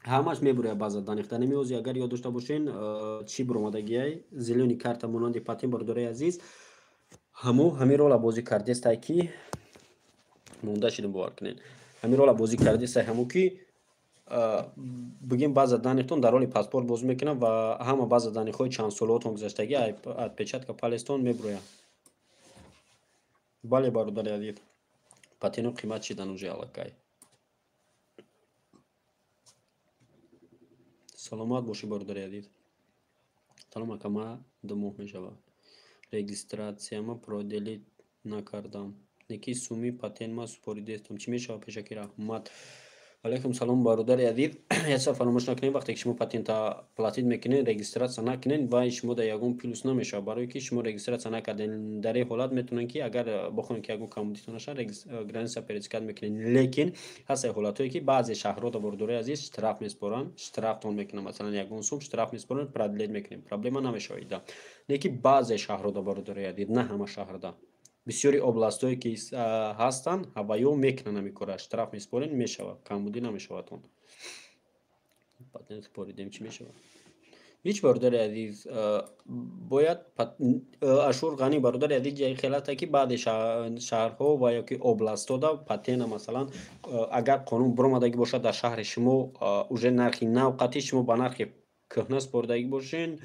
ҳамаш мебурояд баъза даниқтар. Намеози агар ёд дошта бошен, чӣ буромадагиай, зелёный карта монанди патент, бародарои азиз, ҳамо ҳамин рола бозӣ кардестай, ки монда шидем, бовар кунед, ҳамин рола бозӣ кардестай, ҳамо ки бигем баъза данныхтон дар роли паспорт бозӣ мекунад ва ҳама баъза данныхҳои чанд солаотон гузаштагӣ отпечатка палецтон мебурояд. Бале, бародари азиз, патентҳо қимат шидан уже аллакай. Саломат бошӣ, бародари азиз. Салом, ака, ма 2 моҳ мешавад регистратсияма продлить накардам, неки суми патент ма супоридестам, чӣ мешавад? Пешакӣ раҳмат. Алайкум салом, бародари азиз. Як чиза фаромӯш накунед: вақте ки шумо патента платить мекунед, регистратсия накунед, вай шумо дар ягон плюс намешавад, барое ки шумо регистратсия накардед. Дар ин ҳолат метавонед ки агар бихоҳед ки ягон камбудитон нашавад, граница пересекать мекунед. Лекин ҳастаи ҳолатҳое, ки баъзе шаҳрҳо да, бародарои азиз, штраф меспоранд, штрафтон мекунанд, масалан ягон сум штраф меспоранд, продлить мекунем, проблема намешавад да. Лекин баъзе шаҳрҳо да, бародарои азиз, на ҳама шаҳрда, бисёри областҳое ки ҳастанд, ҳаваё мекунанд ҳамин кора, штраф меспорен, мешавад, камбудӣ намешавад. Он патент споридем, чӣ мешавад? Ҳеҷ, бародари азиз, бояд Ашур Ғанӣ, бародари азиз, ҷаи хел аста, ки баъде шаҳрҳо ва ё ки областҳо патента, масалан, агар қонун биромадагӣ бошад дар шаҳри шумо, уже нархи нав қатъи шумо ба нархи кӯҳна споридагӣ бошен,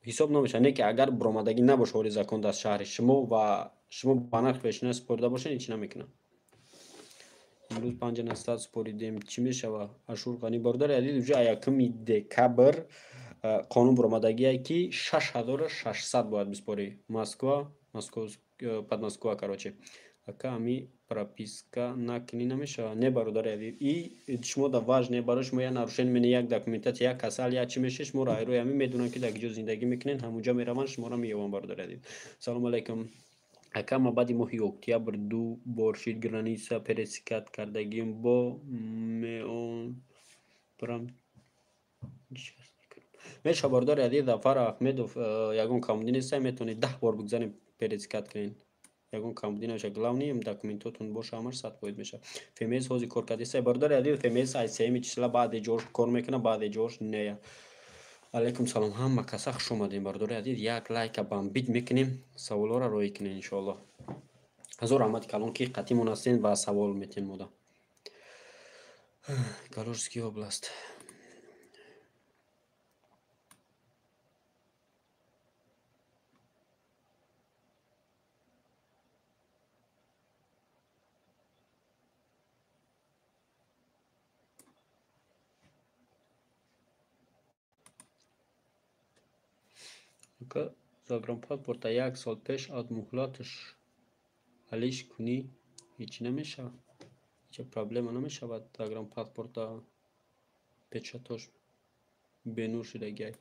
ҳисоб намешавад. Не ки агар биромадагӣ набошад ҳоли закон дар шаҳри шумо ва шумо ба нархи пешина супорида бошед, ҳеҷ намекунад. Имрӯз панҷа настад супоридем, чӣ мешавад? Ашур Ғанӣ, бародари азиз, уже 1 декабр қонун биромадагие, ки 6600 бояд биспорӣ. Москва, под Москва, короче. Ака, ами прописка накунӣ намешавад? Не, бародари азиз, и шумо да важне, барои шумо як нарушение мене, як документатсия, як касал, як чӣ мешавед, шуморо айрӯи ҳамин медонанд, ки дар киҷо зиндагӣ мекунед, ҳамунҷа мераванд, шуморо меёбанд, бародари азиз. Салому алайкум, ака, ма баъди моҳи октябр ду бор шид граница пересекать кардагим, бо меон барам мешавад? Бародари азиз Зафар Аҳмедов, ягон камбудӣ неста, метавонед 10 бор бигзарем, пересекать кунед, ягон камбудӣ намешавад. Главный документотон боша, ҳамаш 100% мешавад. ФМС ҳозир кор кардеста, бародари азиз, ФМС аз сеюми числа баъде ҷош кор мекунад, баъде ҷош не. Алайкум салом, ҳама каса хуш омадем, бародари азиз. Як лайка бамбид мекунем, саволҳоро роҳӣ кунед, иншоаллоҳ. Ҳазор раҳмати калон, ки қатъимон ҳастен ва савол метиҳен мода. Калужский область. Загранпаспорта як сол пеш аз муҳлаташ ҳалиш кунӣ, ҳеҷ намешавад? Ҳеҷ проблема намешавад? Загранпаспорта печатош бенур шудагиай.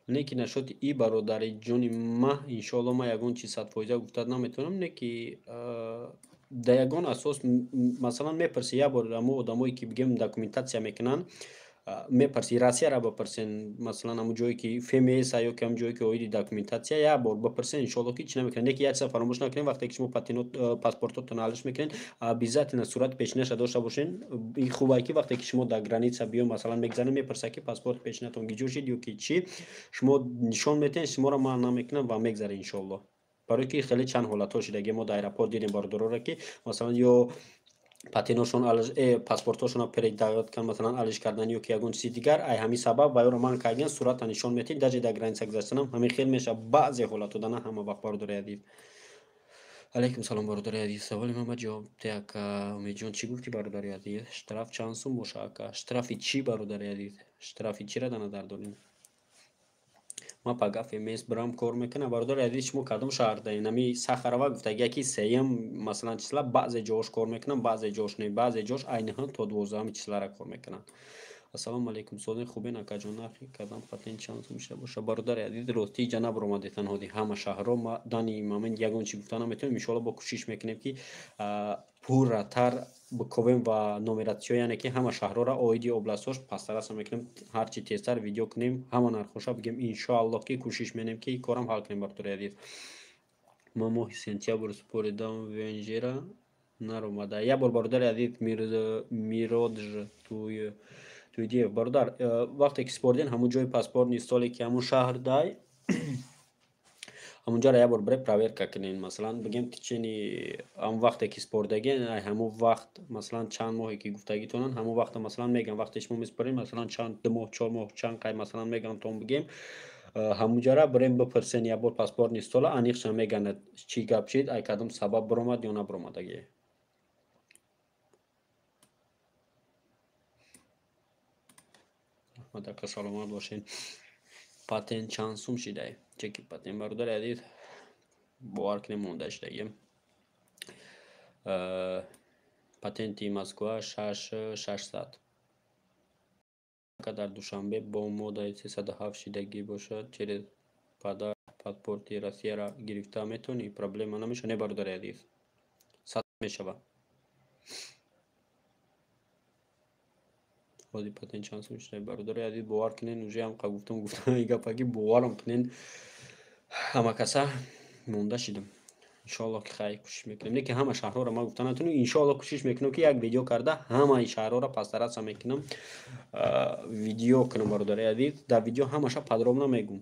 Не ки нашоти и бародари ҷони ма, иншоалло, ман ягон чиз 100% гуфта наметавонам, не ки дар ягон асос, масалан, мепарси як бор ҳамо одамое ки, бигем, документация мекунанд, мепарси, Россияра бипарсен, масалан, ҳамон ҷое ки ФМС ё ки ҳамон ҷое ки оиди документация, як бор бипарсен, иншоалло, ки чӣ намекунад. Не ки як чиза фаромӯш накунем: вақте ки шумо паспортотон ҳалиш мекунед, обязательно сурати пешинаша дошта бошен. Ин хубае, ки вақте ки шумо дар граница биён, масалан, мегзанед, мепарсад, ки паспорти пешинатон гиҷо шид ё ки чӣ, шумо нишон метиҳед, шуморо манъ намекунанд ва мегзаред, иншоалло. Барое ки хеле чанд ҳолатҳо шудаги мо дар аэропорт дидем, бародароро, ки масалан ё патеношон, паспортҳошонро передавать кан, масалан, алиш кардан ё ки ягон чизи дигар, ай ҳамин сабаб ва ёро манъ кардан. Сурата нишон метиҳед, даже дар граница гузаштанам ҳамин хел мешавад баъзе ҳолатҳо, да на ҳама вақт, бародари азиз. Алайкум салом, бародари азиз. Саволи ман ба ҷавоб деҳ, ака Умедҷон. Чӣ гуфтӣ, бародари азиз? Штраф чанд сум боша, ака? Штрафи чӣ, бародари азиз? Штрафи чиро дар назар дорем? Ман пага ФМС бирам, кор мекунам? Бародари азиз, шумо кадом шаҳр даен? Ами Сахарова гуфтагия, ки сеюм, масалан, числа баъзе ҷош кор мекунам, баъзе ҷош не, баъзе ҷош айниҳан то 12-уми числара кор мекунанд. Ассалому алайкум, сози хубен, акаҷон? Нархи кадам патент чанд сум мешава боша? Бародари азиз, ростӣ иҷа набаромаде танҳоди ҳама шаҳрҳо. Ма дани момент ягон чи гуфта наметавонем. Иншоалло, бо кӯшиш мекунем, ки пурратар биковем ва нумератсиё, яъне ки ҳама шаҳрҳоро оиди областҳош пастараса мекунем, ҳарчи тезтар видео кунем, ҳама нархҳоша бигем. Иншоалло, ки кӯшиш менем, ки корам ҳал кунем, бародари азиз. Ман моҳи сентябр супоридам ВНЖ-ра, наромада. Як бор, бародари азиз, Миродж Туйдиев, бародар, вақте ки супориден, ҳамун ҷои паспортный столе ки ҳамун шаҳр дай, ҳамунҷоро як бор бире проверка кунен. Масалан, бигем, течение ҳамун вақте ки супордагин, ҳамун вақт, масалан, чанд моҳе ки гуфтагитонанд, ҳамун вақта, масалан, мегӯям, вақте шумо месупоред, масалан, чанд, 2 моҳ, 4 моҳ, чанд қай, масалан, мегӯям, тон бигем, ҳамунҷара бирем бипурсен як бор паспортный стола, аниқша мегӯянд, чӣ гап шид, ай кадом сабаб биромад ё набиромадагӣ. Раҳмат, ака, саломат бошед. Патент чанд сум шидай? Чеки патент, бародари азиз, бовар кунем, монда шудагим. Патенти Москва 6600. Дар Душанбе бо моддаи 307 шидагӣ бошад, через падар паспорти Россияро гирифта метавонӣ? Проблема намешавад? Не, бародари азиз, сад мешавад. Ҳозир патент чанд сум шуда, бародари азиз? Бовар кунен, уже ҳамқа гуфтам, гуфтам и гапа, ки боварам кунен, ҳама каса монда шидам. Иншоалло, ки хайр, кӯшиш мекунем. Не ки ҳама шаҳрҳоро ман гуфта натонам. Иншоалло, кӯшиш мекунам, ки як видео карда, ҳамаи шаҳрҳоро пастараса мекунам, видео кунам, бародари азиз. Дар видео ҳамаша подробно мегӯм.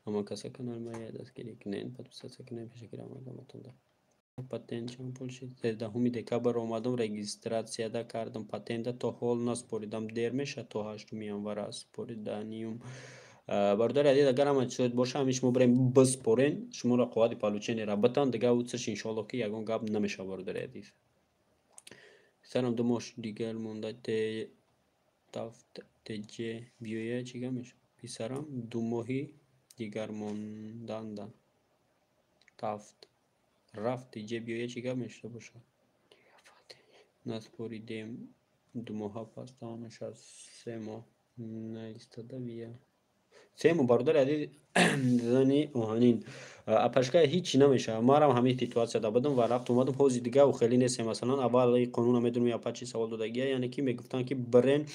Ҳама каса канали мая дастгирӣ кунен, подписаться кунен. Пешакӣ раҳмат. Патент чанд пул шид? 13 декабр омадам, регистратсияда кардам патента, то ҳол насупоридам, дер мешавад? То 8 январа супориданиюм. Бародари азиз, агар ҳама чиз боша, ҳамин шумо бирем биспорен, шуморо қоғази получениеро битан, дигар уцаш, иншоалло, ки ягон гап намешавад, бародари азиз. Писарам 2 моҳ дигар монда тафт теҷ биёя, чӣ гап мешавад? Писарам 2 моҳи дигар монданда тафт рафт теҷ биёя, чӣ гап мешуда бошад? Насупоридем, 2 моҳа пас тамом мешавад, 3 моҳ наистода бия. 3 моҳ, бародари азиз, зани оҳанин апашка, ҳичи намешавад. Марам ҳамин ситуатсияда будам ва рафт омадам. Ҳозир дигар хеле нестем. Масалан, аввал қонуна медонем, апа чӣ савол додагия, яъне ки мегуфтанд, ки бирен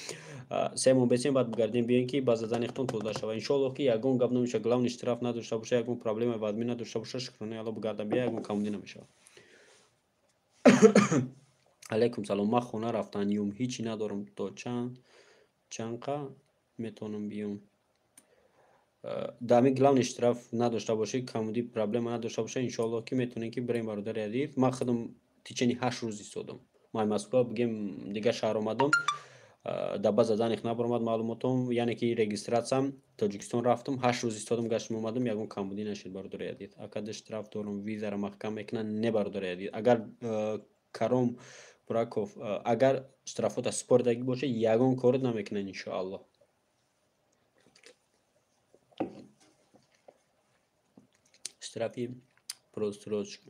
3 моҳ бесем, баъд бигардем биёен, ки ба задани худтон тоза шавад. Иншоалло, ки ягон гап намешавад. Главный, штраф надошта боша, ягон проблемаи вазмин надошта боша, шукронаи Алло, бигарда бия, ягон камудӣ намешавад. Алайкум салом. Ман хона рафтаниюм, ҳичи надорам, то чанд қа метавонам биём? Дар ҳамин, главный, штраф надошта бошӣ, камудӣ, проблема надошта боша, иншоалло, ки метавонем, ки бирем, бародари азиз. Ман худам течение 8 рӯз истодам. Ман Москва, бигем, дигар шаҳр омадам, дар база данных набаромад маълумотом, яъне ки регистратсиям. Тоҷикистон рафтам, 8 рӯз истодам, гаштам, омадам, ягон камбудӣ нашид, бародари азиз. Акада штраф дорам, визаро маҳкам мекунанд? Не, бародари азиз, агар Каром Бураков, агар штрафота супоридагӣ боша, ягон корот намекунанд, иншоалло. Штрафи просрочка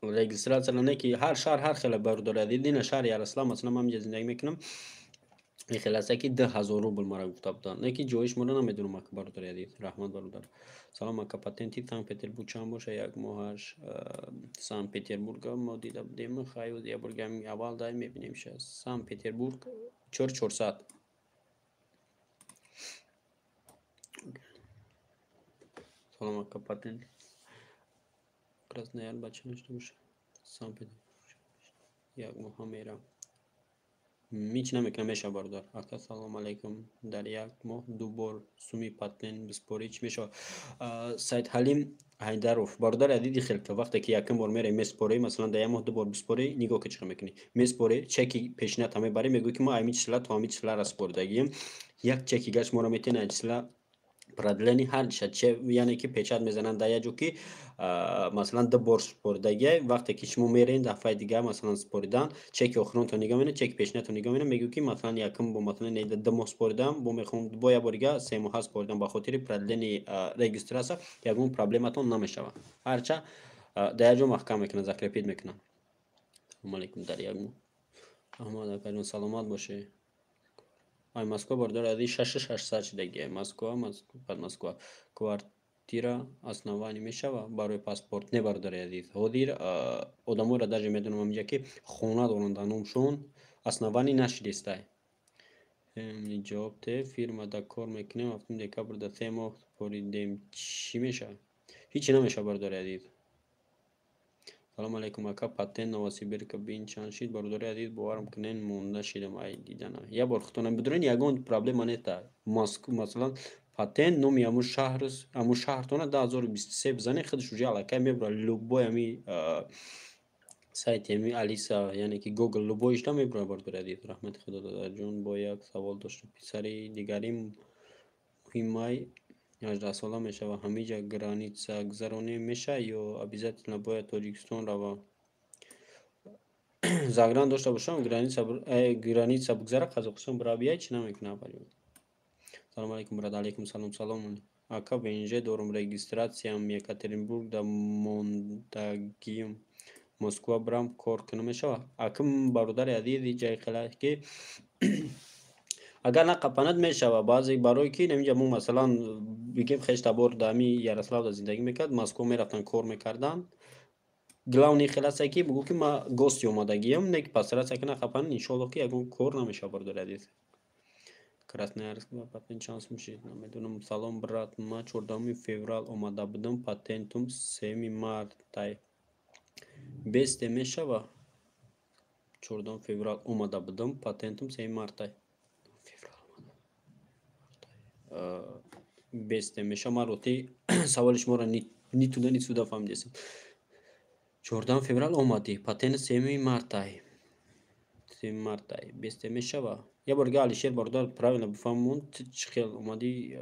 регистрация не ки ҳар шаҳр ҳар хеле, бародари азиз. Дина шаҳри Ярослав, масалан, ман инҷа зиндагӣ мекунам, хел аста, ки 2000 рубл мара гуфта буданд, не ки ҷоиш моро намедонам, ака, бародари азиз. Раҳмат, бародар. Салом, ака, патенти Санкт Петербург чанд боша як моҳаш? Санкт Петербурга мо дида будем, хай, як бор аввал дай мебинем. Санкт Петербург 4400. Салом, ака, патент Краснояр ба чанд шуда боша? Санкт Петербург як моҳа мерам, ҳеч намекунам, мешавад, бародар. Ака, салом алайкум, дар як моҳ ду бор суми патент биспорӣ, чӣ мешавад? Саидҳалим Ҳайдаров, бародари азизи, хел вақте ки якум бор мераи, меспорӣ, масалан, дар як моҳ ду бор биспорӣ, нигоҳ ки чӣ хел мекунӣ: меспорӣ, чеки пешината мебарӣ, мегӯӣ, ки мо ами числа то ами числара споридагием. Як чеки гашт моро метиҳанд, ай числа продление ҳар диша, яъне ки печать мезананд дар як ҷо, ки масалан, ду бор споридагиай. Вақте ки шумо мерен дафъаи дигар, масалан, споридан, чеки охиронтон нигоҳ менад, чеки пешинатон нигоҳ менад, мегӯ, ки масалан, якум бо, масалан, 2 моҳ споридам, бо мехоҳам бо як бор дига 3 моҳа споридам. Ба хотири продление регистрация ягон проблематон намешавад, ҳарча дар як ҷо маҳкам мекунад, закрепить мекунад. Салому алайкум, дар як моҳ. Аҳмад акаҷон, саломат бошед. Ай Москва, бародари азиз, 6600 шидагиай. Москва, под Москва квартира основание мешава барои паспорт? Не, бародари азиз, ҳозир одаморо даже медонам ҳаминҷа, ки хона доранд дар номшон, основание нашидистай. Ҷавоб те, фирмада кор мекунем, 7 декабр да 3 моҳ супоридем, чӣ мешавад? Ҳичи намешавад, бародари азиз. Салому алайкум, ака, патент Новосибирка бин чанд шид? Бародари азиз, боварам кунен, монда шидам ай дидана. Як бор худтона бидурен, ягон проблема неста. Масалан, патент номи ҳамун шаҳр, ҳамун шаҳртона 2023 бизанед, худаш уже аллакай мебурад. Любой ҳами сайти ҳами Алиса, яъне ки Гугл, любойишда мебурад, бародари азиз. Раҳмати Худо, додарҷон, бо як савол доштам. Писари дигарим муҳимай 18сола мешавад, ҳамиҷа граница гузаронӣ мешавад ё обязательно бояд Тоҷикистон рава? Загран дошта бошам, граница бигзара, Қазоқистон бира бияй, чӣ намекунад. Салому алайкум, брат. Алайкум салом. Салом, ака, ВНЖ дорум, регистрациям Екатеринбург да мондагиюм, Москва бирам кор кунам, мешавад? Ака, бародари азиз, ҷаи хела ки агар нақапанад, мешавад. Баъзе барое ки инҷа мо, масалан, бигем, хештабор дар ҳами Ярославда зиндагӣ мекард, Москва мерафтанд, кор мекарданд. Главный хел аста, ки бугӯ, ки ма гости омадагиам, не ки постараться ки нақапанад, иншоалло, ки ягон кор намешавад, бародари азиз. Красноярск патент чанд сум шид, намедонам. Салом, брат, ма 14 феврал омада будам, патентум 3 мартай, бесте мешава? 14 феврал омада будам, патентум 3 мартай, бесте мешава? Ман рости саволи шуморо ни туда, ни сюда фаҳмидестам. 14 феврал омадӣ, патент 3 мартай, 3 мартай, бесте мешава? Як бор дига, Алишер бародар, правильно бифаҳмон, чӣ хел омадӣ?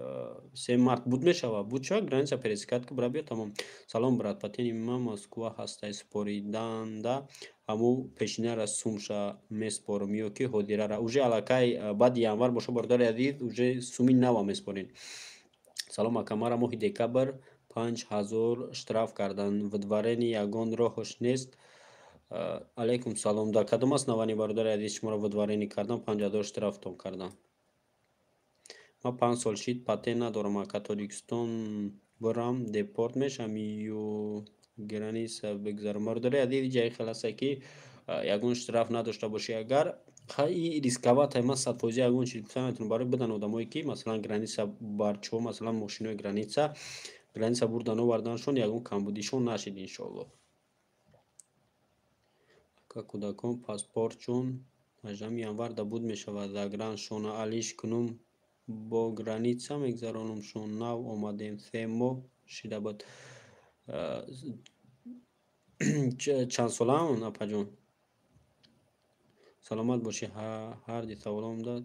3 март буд, мешава, буд шава, граница пересекать ки, бира биё, тамом. Салом, брат, патенти ман Москва ҳастай, супориданда ҳамун пешинара сумша месупорам ё ки ҳозирара? Уже аллакай баъди январ боша, бародари азиз, уже суми нава месупорем. Салом, ака, мара моҳи декабр 5000 штраф карданд, выдворение ягон роҳаш нест? Алайкум салом. Дар кадом основание, бародари азиз, шуморо выдворение кардан, 5000 штрафтон карданд? Ман 5 сол шид, патент надорам, ака, Тоҷикистон бирам, депорт мешавам ё граница бигзарам? Бародари азиз, ҷаи хел аста, ки ягон штраф надошта бошӣ, агар и рисковать, ман 100% ягон чиз гуфта наметавонам. Барои будан одамое, ки масалан, граница барчо, масалан, мошинои граница бурдан, оварданашон, ягон камбудишон нашид, иншоалло. Ака, кӯдакон паспортшон 18 январ да буд мешавад, заграншона алиш кунум, бо граница мегзаронумшон? Нав омадем, 3 моҳ шида буд. Чанд солаам, апаҷон? Саломат бошӣ, ҳарди саволомда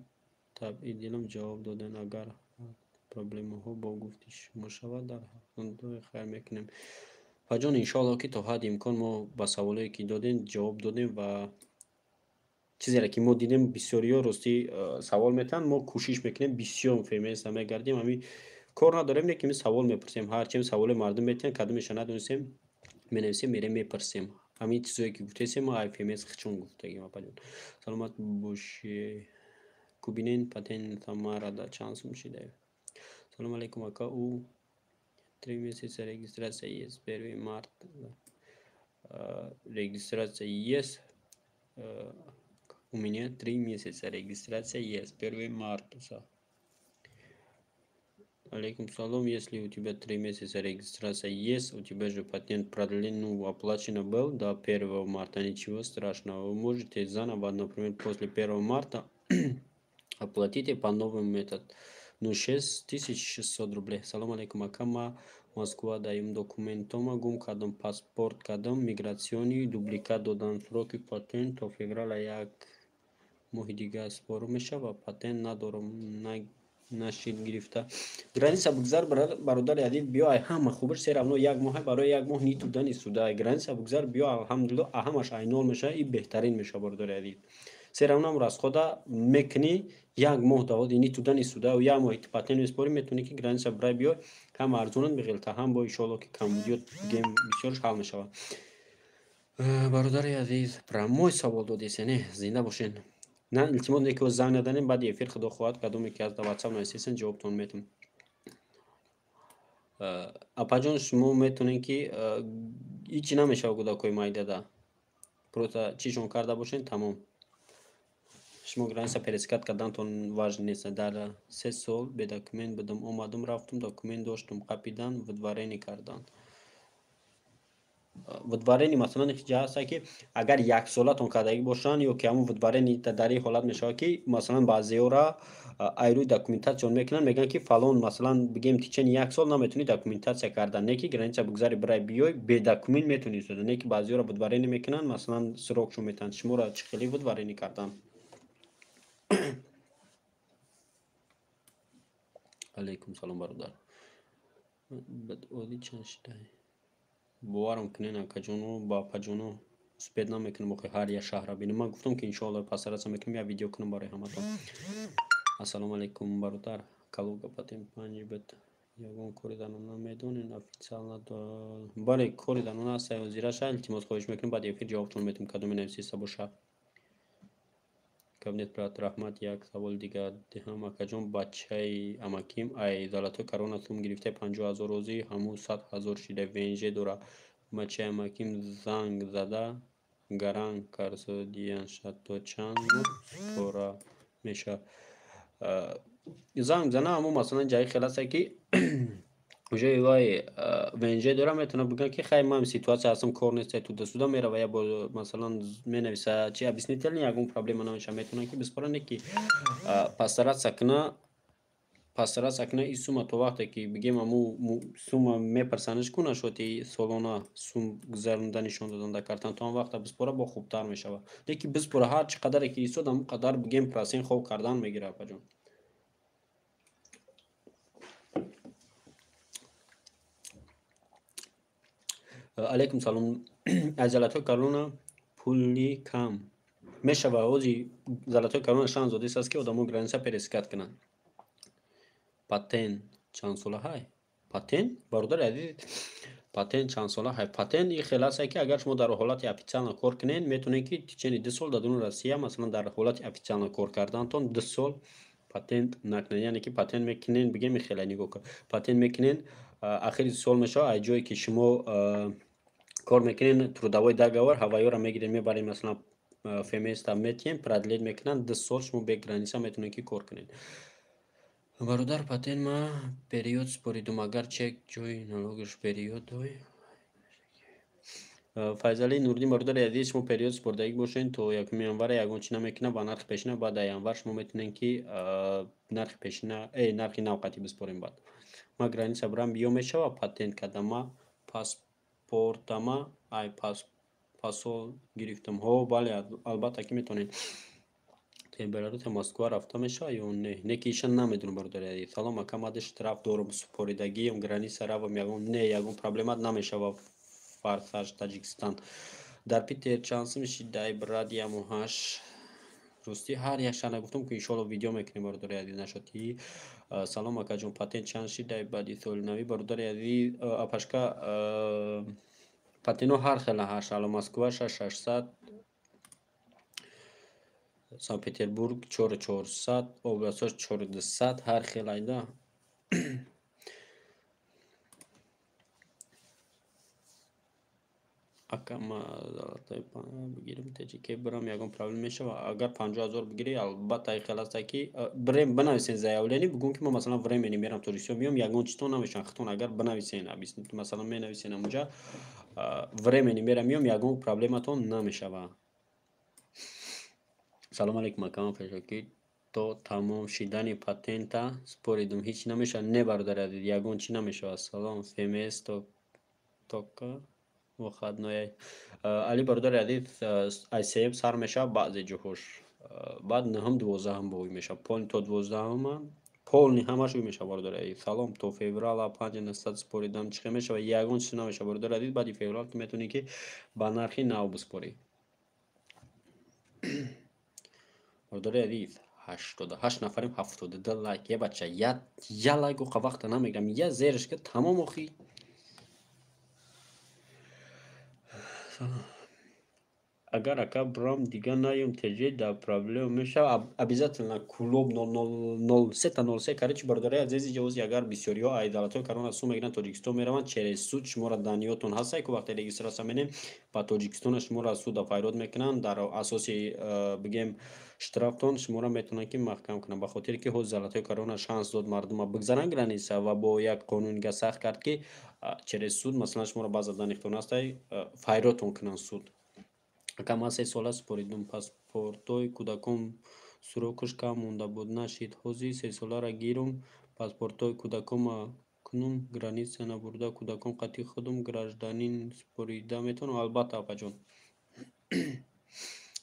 табъи дилам ҷавоб додем. Агар проблемаҳо бо гуфти шумо шавад, дар ҳаққон хайр мекунем. Апаҷон, иншоалло, ки то ҳадди имкон мо ба саволое, ки додем, ҷавоб додем ва чизере, ки мо дидем, бисёриҳо ростӣ савол метиҳанд, мо кӯшиш мекунем, бисёр феместа мегардем, ҳамин Кор надорем, не ки ми савол мепурсем. Ҳарчи саволи мардум метиҳанд, кадомеша надонистем, менависем, мерем, мепурсем. Ҳамин чизое ки гуфтесем, ма ФМС хичон гуфтагим, апаҷон. Саломат бошӣ. Кубинен патент Самарада чанд сум шида? Салом алейкум, ака, у 3 месяца регистрация есть, 1 марта регистрация есть. У меня 3 месяца регистрация есть, 1 марта. Алейкум салом. Если у тебя 3 месяца регистрация есть, у тебя же патент продлен, ну, оплачено был до 1 марта, ничего страшного. Вы можете заново, например, после 1 марта оплатите по новым метод. Ну, 6600 рублей. Салом алейкум, ака, ма Москва даим, документома гум кардам, паспорт кардам, миграционный дубликат додан, сроки патент то февраля, як моҳи дига спору мешава, патент надорам, нашид гирифта. Граница бигзар, бародари азиз, биё, ай ҳама хубаш всё равно як моҳа, барои як моҳ ни туда, ни сюда. Граница бигзар, биё, алҳамдулилло, ҳамаш айнол мешава и беҳтарин мешава, бародари азиз. Всё равно ам расхода мекунӣ як моҳ даводи ни туда, ни сюда, як моҳи патент меспорӣ, метавонӣ ки граница бирай биёй, ҳам арзонат меғелта, ҳам бо иншоалло ки камбудиёт бигем бисёрш ҳал мешавад. Бародари азиз, прямой савол додеся, не, зинда бошен. На, илтимос, не ки занг наданем, баъди эфир, худо хоҳад, кадоме ки аз дар Ватсап нависесен, ҷавобтон метам. Апаҷон, шумо метавонед ки ҳичи намешава, кӯдакҳои майдада просто чишон карда бошен, тамом. Шумо граница пересекать кардантон важно нест. Дар 3 сол бе документ будам, омадам, рафтум, документ доштум, қапидан, выдворение кардан. Выдворение, масалан, ҷа ҳаста, ки агар яксолатон кардагӣ бошанд ё ки ҳамун выдворение дар ин ҳолат мешавад, ки масалан баъзеёра айрӯи документатсияон мекунанд, мегӯянд, ки фалон, масалан, бигем, течение як сол наметавонӣ документатсия кардан, не ки граница бигзари, бирай биёй, бе документ метавонӣ истода, не ки баъзеёра выдворение мекунанд, масалан, срокшон метаҳанд. Шуморо чӣ хеле выдворение кардан? Алейкум салом, бародар. Бадодӣ чанд шидай? Боварам кунен, акаҷону ба апаҷону, успеть намекунам охи ҳар як шаҳра бинам. Ман гуфтам, ки иншоалло постараться мекунам, як видео кунам барои ҳаматон. Ассалому алайкум, бародар. Калуга патент панҷ бит. Ягон кори занона медонед официально? Бале, кори занона ҳаста, ҳозираша. Илтимос, хоҳиш мекунам, баъди эфир ҷавобтон метавам, кадоме нависиста боша. Кабинет брат, раҳмат. Як саволи дигар диҳам, акаҷон. Бачаи амаким ай золотой корона сум гирифтаи, 50 000, розӣ ҳамун 100 000 шида, ВНЖ дора. Бачаи амаким занг зада гаранг карсодиянша, то чанд моҳ пора мешавад? Занг зана, ҳамун, масалан, ҷаи хел аста, ки уже вай ВНЖ дора, метавонад бигӯяд, ки хай, ман ситуация ҳастам, кор нест, туда сюда мерава, як бор, масалан, менависа чи объяснительный, ягон проблема намешавад, метавонад ки биспорад, не ки постараться куна и сумма то вақте ки бигем ҳамун сумма мепарсанаш ку нашоти солона сум гузаронда нишон додан дар картан, то он вақта биспора, бо хубтар мешавад. Лекин биспора, ҳар чӣ қадаре ки истод, ҳамон қадар, бигем, процент хоб кардан мегирад, апаҷон. Алейкум салом. Аз золотой корона пули кам мешава. Ози золотой корона шанс додист аст, ки одамо граница пересекать кунанд. Патент чанд сола ҳай? Патент, бародари азиз, патент чанд сола ҳай? Патент ин хел аст, ки агар шумо дар ҳолати официально кор кунед, метавонед, ки течение 2 сол дар дуни Россия, масалан, дар ҳолати официально кор кардантон 2 сол патент накунед. Яъне ки патент мекунед, бигем, хеле нигоҳ кун, патент мекунед, ахири сол мешавад, ай ҷое ки шумо кор мекунед, трудовой договор ҳавайёро мегиред, мебаред, масалан, ФМС-та метиҳем, продлить мекунанд, 2 сол шумо бе граница метавонед, ки кор кунед. Бародар, патент ма период споридум, агар чек ҷои налогаш период дой. Файзалии Нуриддин, бародари азиз, шумо период спордагӣ бошед, то 1 январа ягон чи намекунад ба нархи пешина. Баъд январ шумо метавонед, ки нархи пешина, нархи нав қатъӣ биспорем. Баъд ма граница бирам биё мешава патент кардам, паспортама ай пасол гирифтам. Ҳо, бале, албатта ки метавонед. Беларуся Москва рафта мешавад ё не? Не ки иша намедонам, бародари азиз. Салом, ака, мада штраф дорам, супоридагиам, граница равам, ягон не, ягон проблема намешава. Фарсаж Таҷикистон дар Питер чанд сум шидай, брат? Яму ҳаш. Ростӣ ҳар як шаҳр нагуфтам, ки иншоалло видео мекунем, бародари азиз, нашуд ки. Салом, акаҷон, патент чанд шид баъди соли навӣ? Бародари азиз, апашка, патентҳо ҳар хела ҳаст. Ало Москва 6600, Санкт Петербург 4400, областҳо 4200, ҳар хел айда. Ака, ма золотой бигирим, ТҶК бирам, ягон проблем мешава? Агар 50 000 бигирӣ, албатта, ай хел аста, ки бирем бинависен заявление, бигӯм, ки ма, масалан, временно мерам Тоҷикистон, меём, ягон чизтон намешавад. Хитон агар бинависен, масалан, менависен амунҷа, временно мерам, меём, ягон проблематон намешава. Салом алейкум, ака, ман пешакӣ то тамом шидани патента споридум, ҳеҷ намешавад? Не, бародари азиз, ягон чӣ намешавад. Салом, ФМС тока выходной? Али, бародари азиз, ай сеюм сар мешавад баъзе ҷоҳош, баъд нӯҳум, 12-ум боғӣ мешавад, полный то 12-ума полный ҳамаш ӯ мешавад, бародари азиз. Салом, то феврала 5900 споридам, чӣ хел мешавад? Ягон чиз намешавад, бародари азиз. Баъди феврал ту метавонӣ, ки ба нархи нав биспорӣ. Бародари азиз, 88 нафарем, 72 лайк. Е бача, я лайк оқа вақта намегирам, я зериш ка тамом охи. Агар, ака, бирам, дига наём ТҶ, да проблема мешавад? Обязательно клуб 000303, короче, бародари азизи, ҷавози, агар бисёриҳо ай давлатҳои корона сум мегиранд, Тоҷикистон мераванд через суд. Шуморо данныетон ҳастае, ки вақте регистрация менем ба Тоҷикистона, шуморо аз суда файрод мекунанд. Дар асоси, бигем, штрафтон шуморо метавонанд, ки маҳкам кунанд, ба хотире ки ҳози давлатҳои корона шанс дод мардума бигзаранд граница ва бо як қонунига сахт кард, ки через суд, масалан, шуморо баъза данныетон ҳастай, файродтон кунанд суд. Ака, ман 3 сола супоридум, паспортҳои кӯдакон срокаш кам монда буд, нашид. Ҳозир 3 солара гирум, паспортҳои кӯдаконма кунум, граница набурда, кӯдакон қатъи худум гражданин супорида метавонам? Албатта, апаҷон.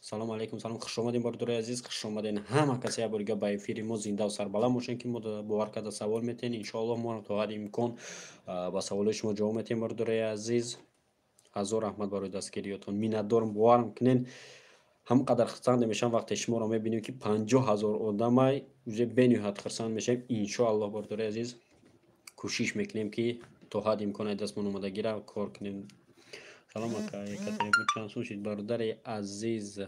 Салом алейкум. Салом, хушомадем, бародари азиз, хушомаден ҳама касе як борига ба эфири мо. Зиндаву сарбаланд бошем, ки мо бовар карда савол метиҳем. Иншоаллоҳ, мо то ҳадди имкон ба саволҳои шумо ҷавоб метиҳем. Бародари азиз, ҳазор раҳмат барои дастгириётон, миннатдорам. Боварам кунен, ҳам қадар хурсанде мешавам, вақте шуморо мебинем, ки 50 000 одамай, уже бениҳоят хурсанд мешавем. Иншоаллоҳ, бародари азиз, кӯшиш мекунем, ки то ҳадди имкон ай дастмон омадагира кор кунем. Салом, ака, Екатеринбург чанд сум шид? Бародари азиз,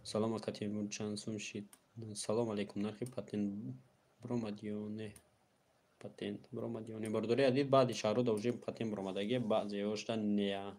салом, ака, чанд сум шид? Салом алейкум, нархи патент биромад ё не? Патент биромад ё не? Бародари азиз, баъди шаҳрҳо да уже патент биромадагӣ, баъзеҳошта нея.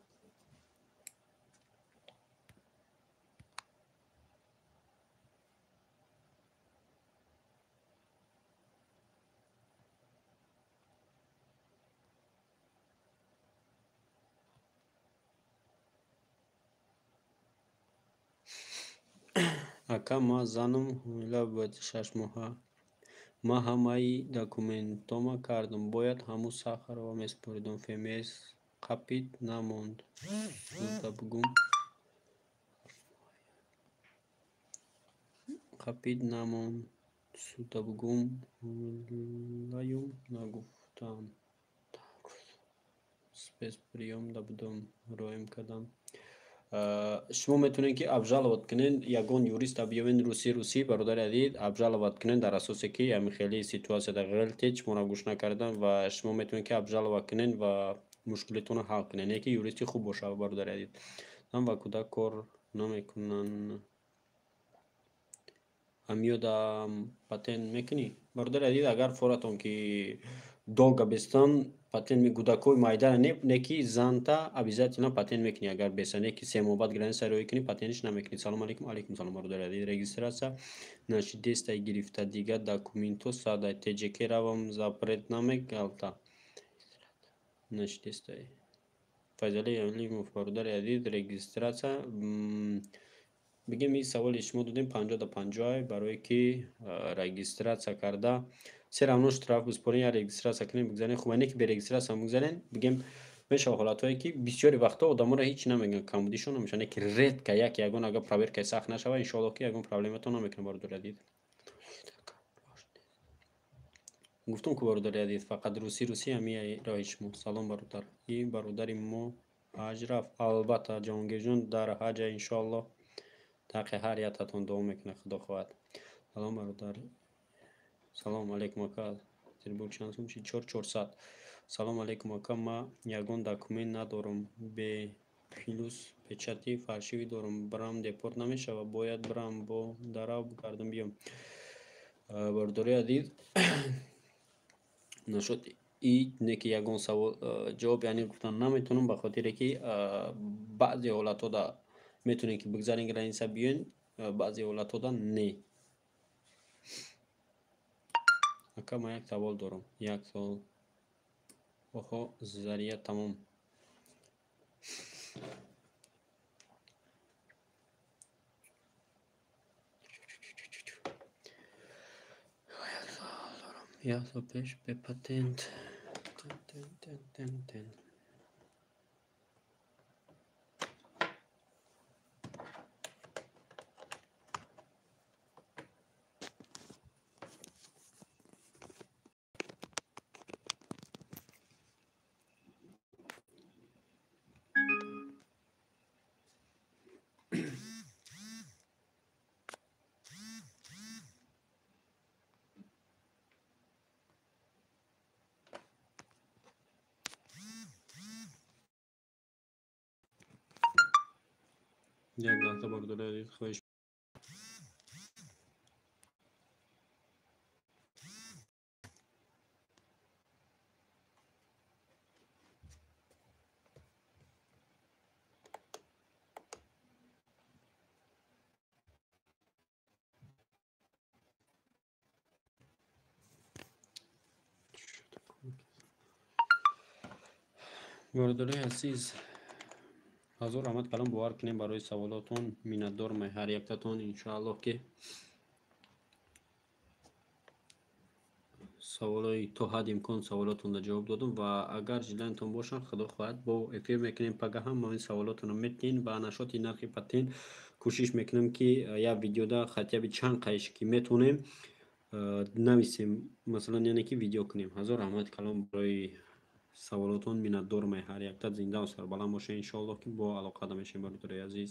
Ака, ман занам ҳомила буд 6 моҳа. Ман ҳамаи документома кардам, бояд ҳамун Сахарова месупоридам. ФМС қапид намонд. Суда бугум, қапид намонд. Суда бугум, ҳомилаюм нагуфтам. Спецприёмда будам, роем кардам. Шумо метавонед, ки обжаловать кунед, ягон юриста биёвед, русӣ, бародари азиз, обжаловать кунед дар асосе, ки ҳамин хели ситуация дар ғелтед, шуморо гӯш накардан, ва шумо метавонед, ки обжаловать кунед ва мушкилитонро ҳал кунед, не ки юристи хуб бошад, бародари азиз. Зан ва кӯдак кор намекунанд, ҳамиёда патент мекунӣ? Бародари азиз, агар форатон ки долго бестан, патент кӯдакҳои майдара не, ки занта обязательно патент мекунӣ. Агар беса, не ки 3 моҳ баъд граница роӣ кунӣ, патентиш намекунӣ. Салом алейкум. Алейкум салом, бародари азиз. Регистрация нашидестай гирифта, дигар документҳо садай, ТҶК равам, запрет намегалта? Нашидестай, Файзали Алимов. Бародари азиз, регистрация, бигем, ин саволи шумо додем 50 да 50, барое ки регистрация карда все равно штраф биспорен, я регистрация кунем, бигзарен хуб, не ки бе регистрация бигзарен. Бигем, мешава ҳолатҳое, ки бисёри вақтҳо одаморо ҳеҷ намегӯянд, камбудишон намешава, не ки редко як ягон, агар проверкаи сахт нашава, иншоаллоҳ, ки ягон проблематон намекунад, бародари азиз. Гуфтум ку, бародари азиз, фақат русӣ, русӣ, ҳамин роҳи шумо. Салом, бародар. И бародари мо. Ҳаҷ рафт. Албатта, Ҷаҳонгирҷон дар ҳаҷа, иншоаллоҳ. Ҳаққи ҳар яктатон дуо мекунад, худо хоҳад. Салом, бародар. Салом алейкум, ака. Петербург чанд сум? 4400. Салом алейкум, ака. Ма ягон документ надорам. Бе плюс печати фальшивый дорам. Брам, депорт намешавад? Бояд брам, бо дарав гардам биём? Бародари азиз, нашуд и не ки ягон савол ҷавоб, яъне гуфтан наметавонам, ба хотире ки баъзе ҳолатҳода метавонем ки бигзарем граница, биёен, баъзе ҳолатҳода не. Ака, ман як савол дорам. Як савол. Оҳо, зария тамом. Як сол пеш бепатент. Тен, тен, тен, тен. Як лаҳза, бародари азиз, хоҳиш. Бародарои азиз, ҳазор раҳмат калом, бовар кунем, барои саволотон миннатдорам ҳар яктатон. Иншоаллоҳ, ки саволои то ҳадди имкон саволотонро ҷавоб додам ва агар желание тон бошад, худо хоҳад, бо эфир мекунем пагаҳам, ма ин саволотонро метиҳем ва нашоти нархи патент кӯшиш мекунам, ки як видеода хотя бы чанд қайш ки метавонем нависем, масалан, яъне ки видео кунем. Ҳазор раҳмат калом барои саволотон, миннатдорам ҳар якта. Зиндаву сарбаланд бошед, иншоаллоҳ, ки бо алоқада мешавем, бародарои азиз.